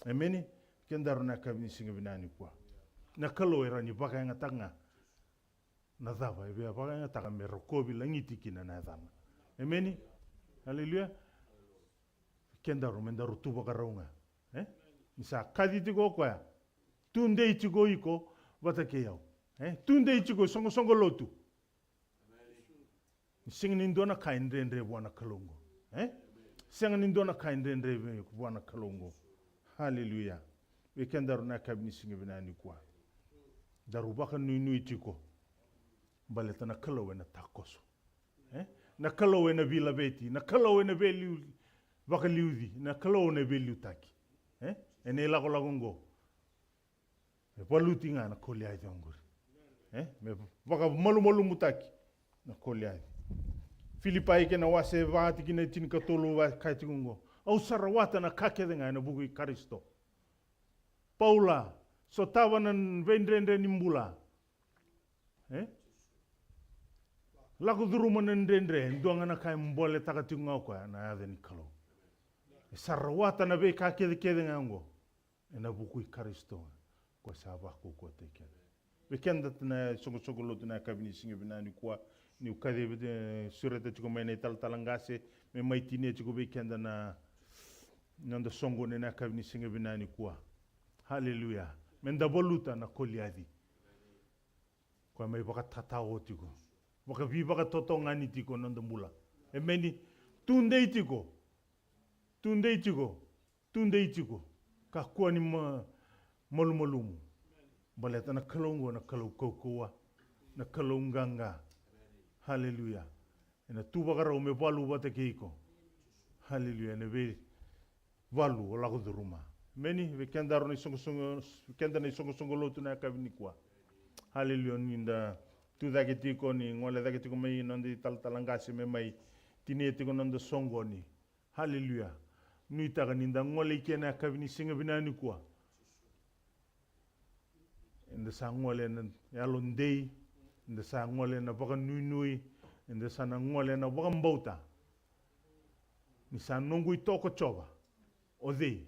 Emeni? Kedaru na yakavi ni siga vinaka nikua. Na Kalou e rawa ni vakayagataka ga na cava e via vakayagataka me rokovi lagiti kina na yacana. Emeni? Aleluya. Kedaru me daru tu vakarau ga. E? Ni sa kaci tiko o koya. Tudei tiko iko vata kei au. E? Tudei tiko soqosoqo lotu. Ni sega ni dua na ka e dredre vua na Kalou oqo. E? Sega ni dua na ka e dredre vua na Kalou oqo. Haleluya. Vei kedaru na yakavi ni siga vinaka nikua, daru vakanuinui tiko. Baleta na Kalou ena takoso. E? Na Kalou ena veilaveti, na Kalou ena veiliu, vakaliuci, na Kalou ena veiliutaki. E? Ena ilakolako oqo. Me valuti ga na Koliaci oqori. E? Me vakamalumalumutaki na Koliaci. Filipai kei na wase va tikina e tinikatolu, va kaya tiko oqo: Au sa rawata na ka kece ga ena vuku i Karisito. Paula, sotava na veidredre ni bula. E? Lako curuma na dredre, e dua ga na ka e boletaka tiko ga o koya, na yaca ni Kalou. E sa rawata na veika kecekece ga oqo ena vuku i Karisito, ko sa vakaukauwataki keda. Vei keda na soqosoqo lotu na yakavi ni siga vinaka nikua, niu kacivi, e, sureta tiko mai na italatala qase me mai tinia tiko vei keda na noda soqoni ena yakavi ni siga vinaka nikua. Haleluya. Meda valuta na Koliaci. Koya mai vakatatao tiko, vakaveivakatotogani tiko na noda bula. Emeni. Tudei tiko. Tudei tiko. Tudei tiko. Kakua ni ma, malumalumu. Baleta na Kalou oqo na Kalou kaukauwa, na Kalou qaqa. Haleluya. Ena tu vakarau me valu vata kei iko. Haleluya. Ena vei valu o lako curuma. Emeni. Vei keda ro na isoqosoqo, vei keda na isoqosoqo lotu na yakavi nikua. Haleluya. Ni da tu cake tiko, ni gole cake tiko mai noda italatala qase me mai tinia tiko noda soqoni. Haleluya. Nuitaka ni da gole i ke na yakavi ni siga vinaka nikua. Eda sa gole ena yalodei, eda sa gole ena vakanuinui, eda sa na gole ena vakabauta. Ni sa noqu itoko Jiova, o cei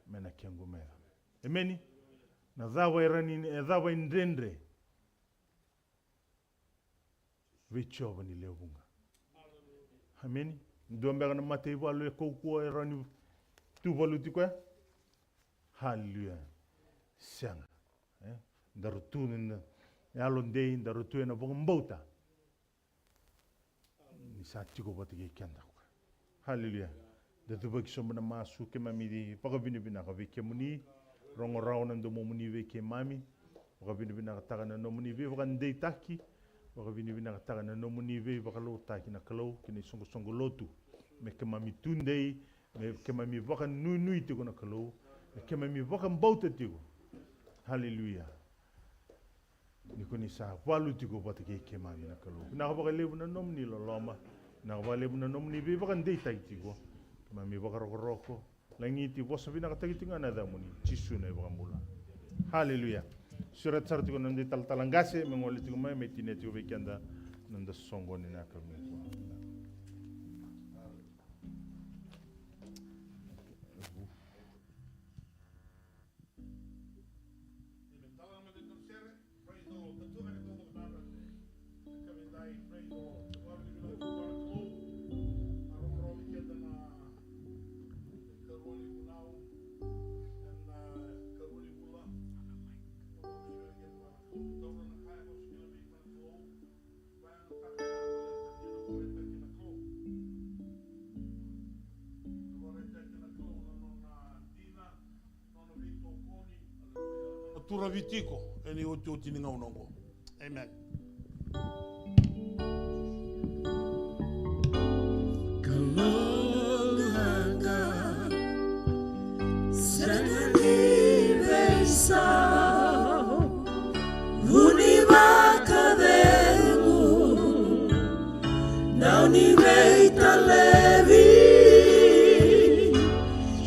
me na kequ meca? Emeni. Na cava e rawa ni, e cava e dredre vei Jiova ni lewe vuqa? Emeni. Dua beka na mataivalu e kaukauwa e rawa ni tu valuti koya? Haleluya. Sega. E? Daru tu ena yalodei, daru tu ena vakabauta. Ni sa tiko vata kei keda. Haleluya. Da tuvaki sobu na masu. Keimami vakavinavinaka vei kemuni. Rogo rawa na domomuni vei keimami. Vakavinavinakataka na nomuni veivakadeitaki. Vakavinavinakataka na nomuni veivakalougatataki na Kalou kei na isoqosoqo lotu. Me keimami tudei, me keimami vakanuinui tiko na Kalou, me keimami vakabauta tiko. Haleluya. Ni ko ni sa valu tiko vata kei keimami na Kalou. Vinaka vakalevu na nomuni loloma. Vinaka vakalevu na nomuni veivakadeitaki tiko. Keimami vakarokoroko. Lagiti, vosa vinakataki tiko ga na yacamuni. Jisu na iVakabula. Haleluya. Sureta sara tiko na noda italatala qase me gole tiko mai, me tinia tiko vei keda na noda soqoni na yakavi nikua. Turavi tiko ena iotioti ni gauna oqo. Amen. Kalou qaqa, sega ni veisau, vu ni vakacegu, dau ni veitalevi.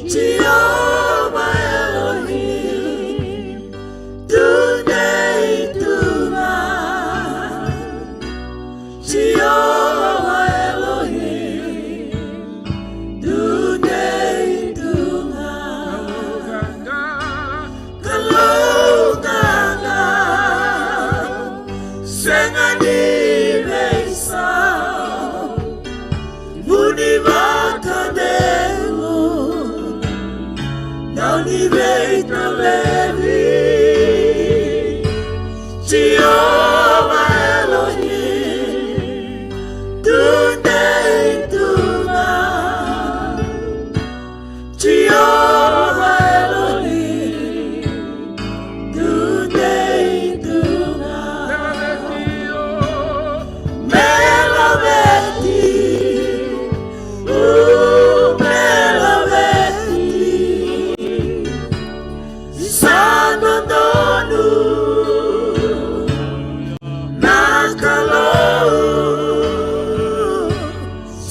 Jiova Elohim, tudei tu ga. Jiova Elohim, tudei tu ga. Kalou qaqa, sega ni veisau, vu ni vakacegu, dau ni veitalevi. Jiova Elohim, tudei tu ga. Jiova Elohim, tudei tu ga. Me laveti, u me laveti. Sa dodonu na Kalou,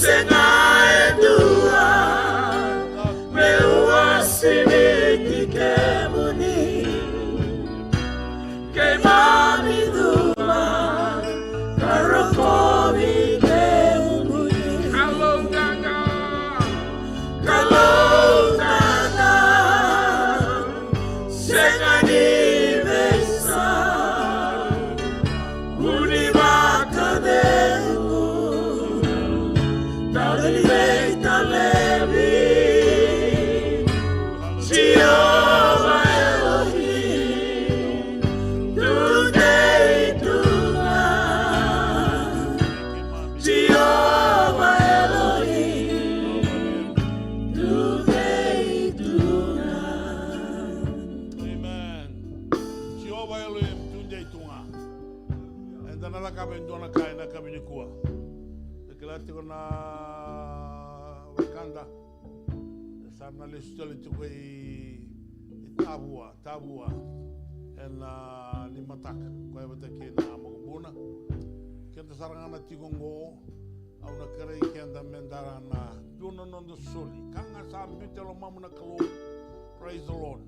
sega e dua me uasiviti kemuni. Keimami cula ka rokovi kemuni. Kalou qaqa, Kalou qaqa, sega ni veisau, vu ni vakacegu, dau ni veitalevi. Jiova Elohim, tudei tu ga. Jiova Elohim, tudei tu ga. Amen. Jiova Elohim, tudei tu ga. Eda na lako vei dua na ka ena yakavi nikua. Da kila tiko na wekada e Sa na lesu tale tiko i, i Tavua, Tavua. Ena, a, ni mataka, koya vata kei na makubuna. Keda sara ga na tiko oqo, au na kerei keda meda na dua na noda soli. Ka ga sa biuta e lomamu na Kalou. Praise the Lord.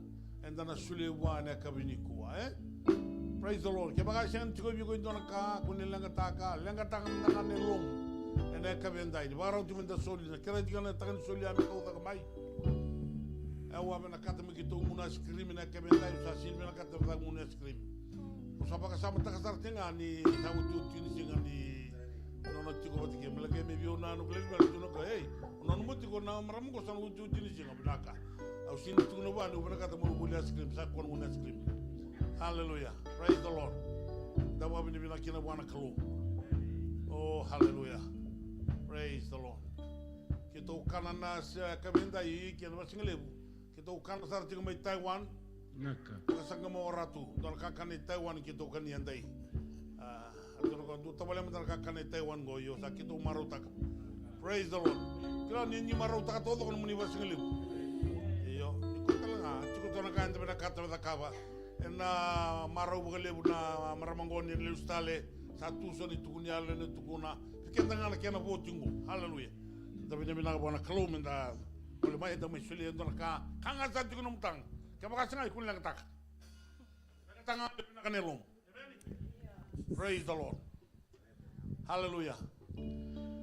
Eda na solia vua ena yakavi nikua, e? Praise the Lord. Kevaka e sega ni tiko vei iko e dua na ka, ko ni leqataka, leqataka mada ga na yalomu. Ena yakavi edai, ni vakarau tiko meda soli, na kerei tiko na taka ni soli, a me kau caka mai. E, au a vinakata me keitou gunu ice cream ena yakavi edai, au sa sega ni vinakata me caka gunu ice cream. Au sa vakasamataka sara tiko ga ni sa otioti ni siga ni nona tiko vata kei, me laki me vei au na noqu laki me laki tu na ka, ei, o nona mo tiko na marama qo sa na otioti ni siga, vinaka. Au sega ni tukuna vua niu vinakata meu voli ice cream, sa kua na gunu ice cream. Hallelujah. Praise the Lord. Da vakavinavinaka kina vua na Kalou. Oh, hallelujah. Praise the Lord. Keitou kana na se yakavi edai kei na vasigalevu. Keitou kana sara tiko mai Taiwan. Vinaka. Vakasaqama o Ratu. Dua na kakana i Taiwan keitou kania edai. A, a dua na ka, dua tavale mada na kakana i Taiwan qo, io, sa keitou marautaka. Praise the Lord. Kila ni, ni marautaka taucoko nomuni vasigalevu. Io, ni ko tale ga, tiko dua na ka eda vinakata me cakava. Ena marau vakalevu na marama qo ni lesu tale. Sa tu so ni tukuni yalo ena tukuna. Vei keda ga na kena voti qo. Hallelujah. Da vinavinaka vua na Kalou meda gole mai, eda mai solia e dua na ka. Ka ga sa tiko nomu taga. Kevaka sega, iko ni leqataka. Leqataka ga, vinaka na yalomu. Praise the Lord. Hallelujah.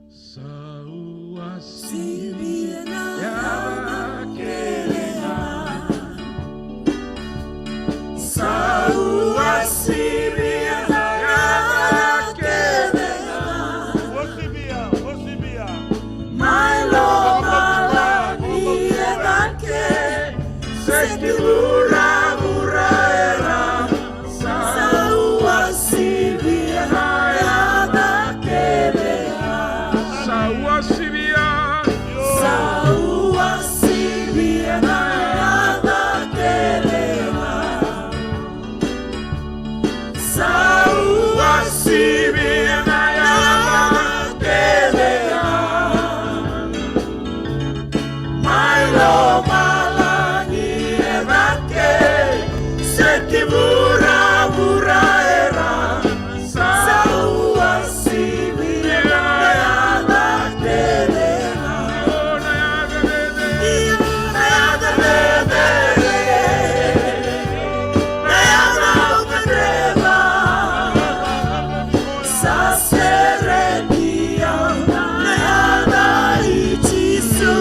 Sa ua sivia na yava kece ga. Sa ua sivia na yava kece ga. Ua sivia, ua sivia. Mai lomalagi e cake, seki vuravura e ra. Sa ua sivia na yava kece ga. Sa ua sivia. Sa ua sivia na yava kece ga. Sa ua sivia na yava kece ga. Mai lomalagi e cake, seki vuravura e ra. Sa ua sivia na yava kece ga. Io, na yava kece ga. Na yava au gadreva. Sa sere ki au na yaca i Jisu.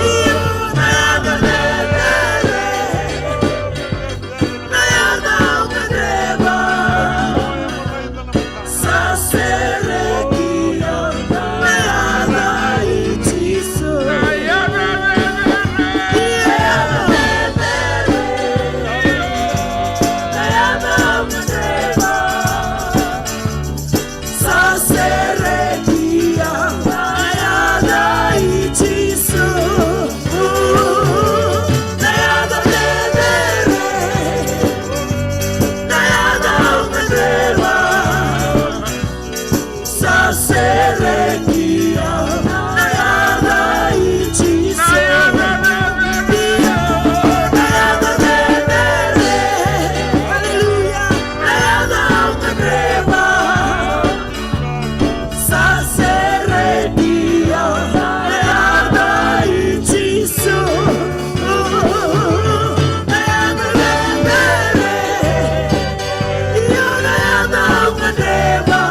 Io, na yaca cecere, na yaca au gadreva. Sa sere ki au na yaca i Jisu. Io, na yaca cecere, na yaca au gadreva. Sa sere ki au na yaca i Jisu. Na yaca cecere, na yaca au gadreva. Sa sere ki au na yaca i Jisu. Na yaca cecere, aleluya, na yaca au gadreva. Sa sere ki au na yaca i Jisu. Na yaca cecere, io, na yaca au gadreva.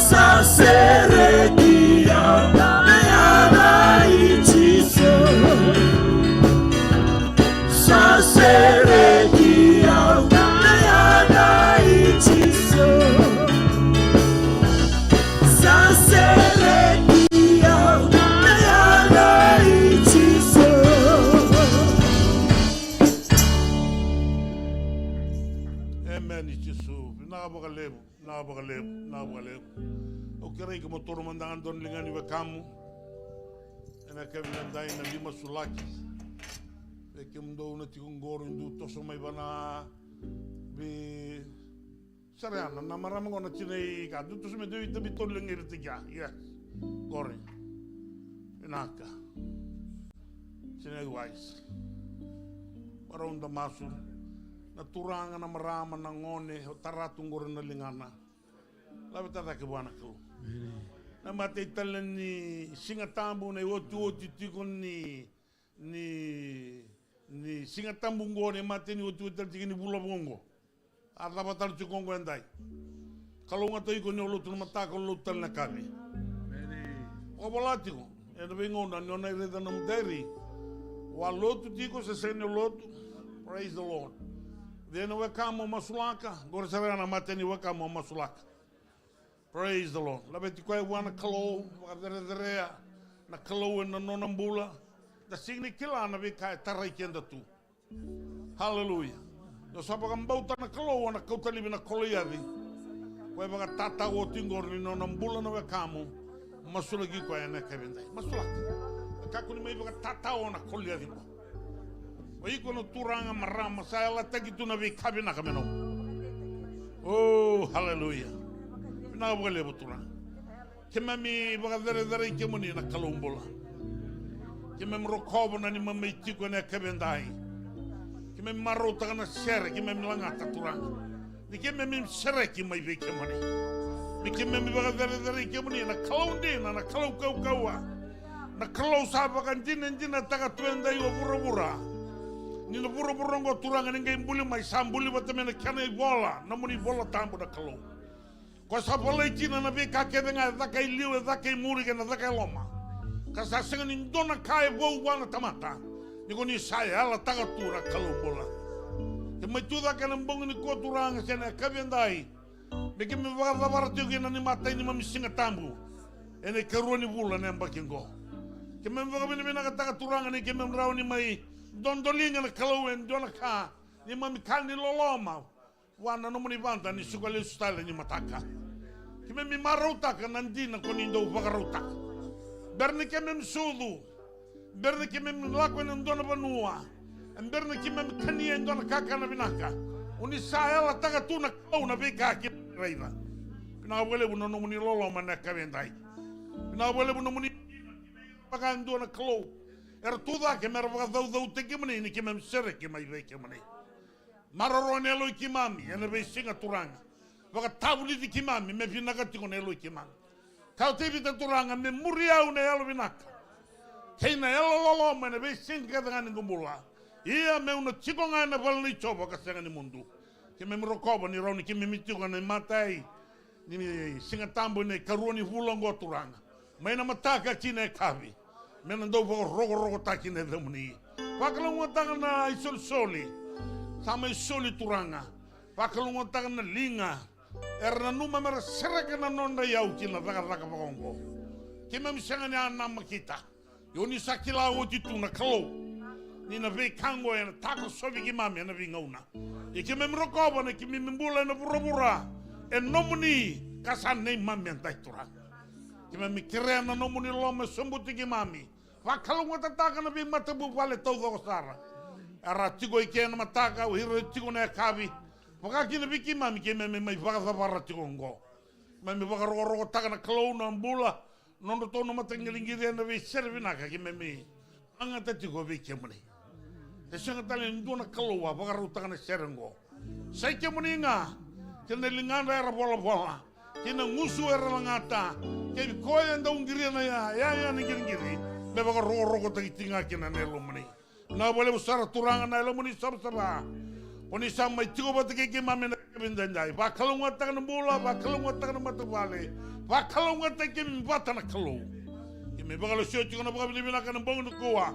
Sa sere ki au na yaca i Jisu. Sa sere ki au na yaca i Jisu. Sa sere ki au na yaca i Jisu. Emeni Jisu. Vinaka vakalevu, vinaka vakalevu, vinaka vakalevu. Au kerei kemudou mada ga dou na ligana ni wekamu. Ena yakavi edai na veimasulaki. Vei kemudou na tiko qori, dou toso mai vana vei Sara ya na, na marama qo na tina i ka, dou toso mai, dou itavi tolu e qai ira tiko ya. Yes. Qori. Naka. Sina i wise. Marau da masu. Na turaga, na marama, na gone o tara tu qori na ligana. Laveta cake vua na Kalou. Na imatai tale ni Siga Tabu, na iotioti tiko ni, ni, ni Siga Tabu oqo, na imatai ni iotioti tale tiko ni vula vou oqo. A cava tale tiko oqo edai. Kalougata iko ni o lotu na mataka, o lotu tale na yakavi. Vakavola tiko ena veigauna ni o na raica na nomu diary. O a lotu tiko se sega ni o lotu. Praise the Lord. Vei na wekamu o masulaka, qori sara ga na imatai ni wekamu o masulaka. Praise the Lord. Laveti koya vua na Kalou, vakacerecerea na Kalou ena nona bula. Da sega ni kila na veika e tarai keda tu. Haleluya. Ni o sa vakabauta na Kalou, o na kauta laivi na Kolaiaci. Koya e vakatatao oti qori ni nona bula na wekamu. Masulaki koya ena yakavi edai. Masulaka. E kakua ni mai vakatatao na Kolaiaci qo. O iko na turaga, marama, sa yalataki tu na veika vinaka me nomu. O, haleluya. Vinaka vakalevu turaga. Keimami vakacerecerei kemuni na Kalou bula. Keimami rokova na neimami tiko ena yakavi edai. Keimami marautaka na sere keimami lagata turaga. Ni keimami sereki mai vei kemuni. Ni keimami vakacerecerei kemuni na Kalou dina, na Kalou kaukauwa. Na Kalou sa vakadinadinataka tu edai o vuravura. Ni na vuravura oqo turaga ni qai buli mai, sa buli vata mai na kena ivola, nomuni ivola tabu na Kalou. Ko sa volai kina na veika kece ga e caka i liu, e caka i muri kei na caka e loma. Ka sa sega ni dua na ka e vou vua na tamata. Ni ko ni sa yalataka tu na Kalou bula. Keimami tu cake ena bogi nikua turaga se na yakavi edai. Me keimami vakacavara tiko kina na imatai ni neimami Siga Tabu. Ena ikarua ni vula na yabaki oqo. Keimami vakavinavinakataka turaga ni keimami rawa ni mai dodoliga na Kalou e dua na ka. Neimami ka ni loloma. Vua na nomuni vada ni suka lesu tale ni mataka. Keimami marautaka na dina ko ni dau vakarautaka. Bera ni keimami sucu. Bera ni keimami lako ena dua na vanua. E bera ni keimami kania e dua na kakana vinaka. O ni sa yalataka tu na Kalou na veika keimami raica. Vinaka vakalevu na nomuni loloma na yakavi edai. Vinaka vakalevu na nomuni vaka e dua na Kalou. Era tu cake mera vakacaucautaki kemuni ni keimami sereki mai vei kemuni. Maroroya na yalo i keimami ena veisiga turaga. Vakatavulici keimami me vinaka tiko na yalo i keimami. Kau Tevita turaga me muri au na yalo vinaka kei na yalo loloma ena veisiga kece ga ni noqu bula. Ia meu na tiko ga ena vale nei Jiova ka sega ni mudu. Keimami rokova ni rawa ni keimami tiko ena imatai ni Siga Tabu ena ikarua ni vula oqo turaga. Mai na mataka ki na yakavi. Me na dau vakarokorokotaki na yacamuni. Vakalougatataka na isolisoli. Sa mai soli turaga. Vakalougatataka na liga. Era nanuma mera sereka na nodra iyau ki na cakacaka vakaoqo. Keimami sega ni a namakita. Ia o ni sa kila oti tu na Kalou ni na veika oqo ena takosovi keimami ena veigauna. Ia keimami rokova na keimami bula ena vuravura e nomuni ka sa neimami edai turaga. Keimami kerea na nomuni loloma e sobuti keimami. Vakalougatataka na veimatavuvale taucoko sara. Era tiko i ke na mataka, o ira tiko na yakavi. Vaka kina vei keimami keimami mai vakacavara tiko oqo. Keimami vakarokorokotaka na Kalou na bula. Nodratou na mataqiriqiri ena veisere vinaka keimami lagata tiko vei kemuni. E sega tale ni dua na Kalou a vakarautaka na sere oqo. Sa i kemuni ga, kei na ligadra era volavola, kei na gusu era lagata, kei koya e dau qiria na ya, ya, ya na qiriqiri, me vakarokorokotaki tiko ga kina na yalomuni. Vinaka vakalevu sara turaga na yalomuni savasava. Ko ni sa mai tiko vata kei keimami ena yakavi edaidai. Vakalougatataka na bula, vakalougatataka na matavuvale. Vakalougatataki keimami vata na Kalou. Keimami vakalesuya tiko na vakavinavinaka ena bogi nikua.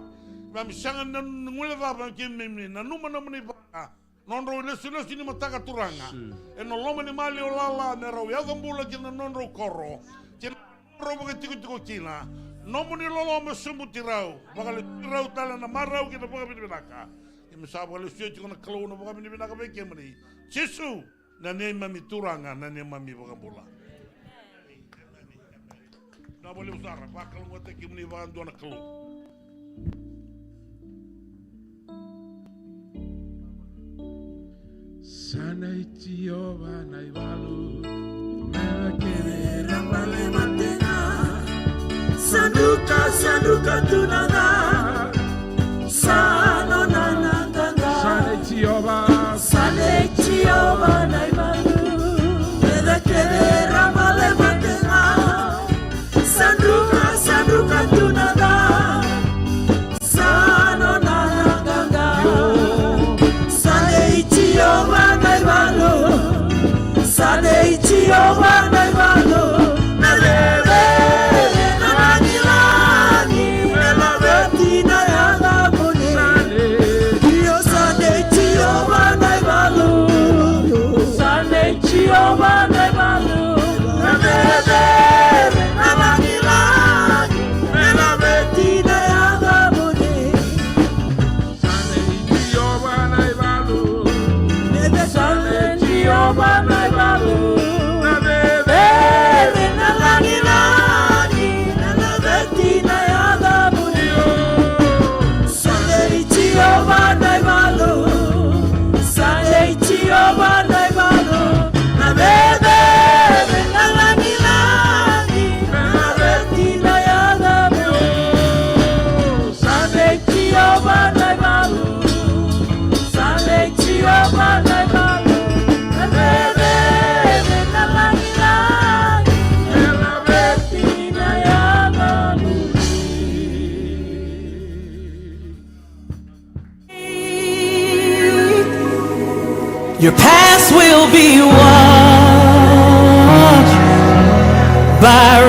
Keimami sega ni guilecava, keimami nanuma nomuni vaka. Nodrau ilesulesu ni mataka turaga. Ena loma ni maliwa lala me rau yaco bula ki na nodrau koro. Ki na nodrau vakatikotiko kina. Nomuni loloma sobuti rau. Vakalesui rau tale na marau ki na vakavinavinaka. Keimami sa vakalesuya tiko na Kalou na vakavinavinaka vei kemuni. Jisu, na neimami Turaga, na neimami iVakabula. Vinaka vakalevu sara, vakalougatataki kemuni vakadua na Kalou. Sa na i Jiova na ivalu, me kere ra bale mate ga. Sanduka, sanduka. Sa nei Jiova. Sa nei Jiova na ivalu. Kece kece ra vale vate ga. Sa druka, sa druka tu na ca. Sa nona na qaqa. Sa nei Jiova na ivalu. Sa nei Jiova na ivalu. Na veve, na lagilagi, na laveti na yacamuni. Io, sa nei Jiova na ivalu. Sa nei Jiova na ivalu. Na veve, na lagilagi, na laveti na yacamuni. Sa nei Jiova na ivalu. Sa nei Jiova na ivalu. Na veve, na lagilagi, na laveti na yacamuni. Sa nei Jiova na ivalu. Sa nei Jiova na ivalu. Na veve, na lagilagi, na laveti na yacamuni. Sa nei Jiova na ivalu. Sa nei Jiova na ivalu. Na veve, na lagilagi, na laveti na yacamuni. Your past will be washed by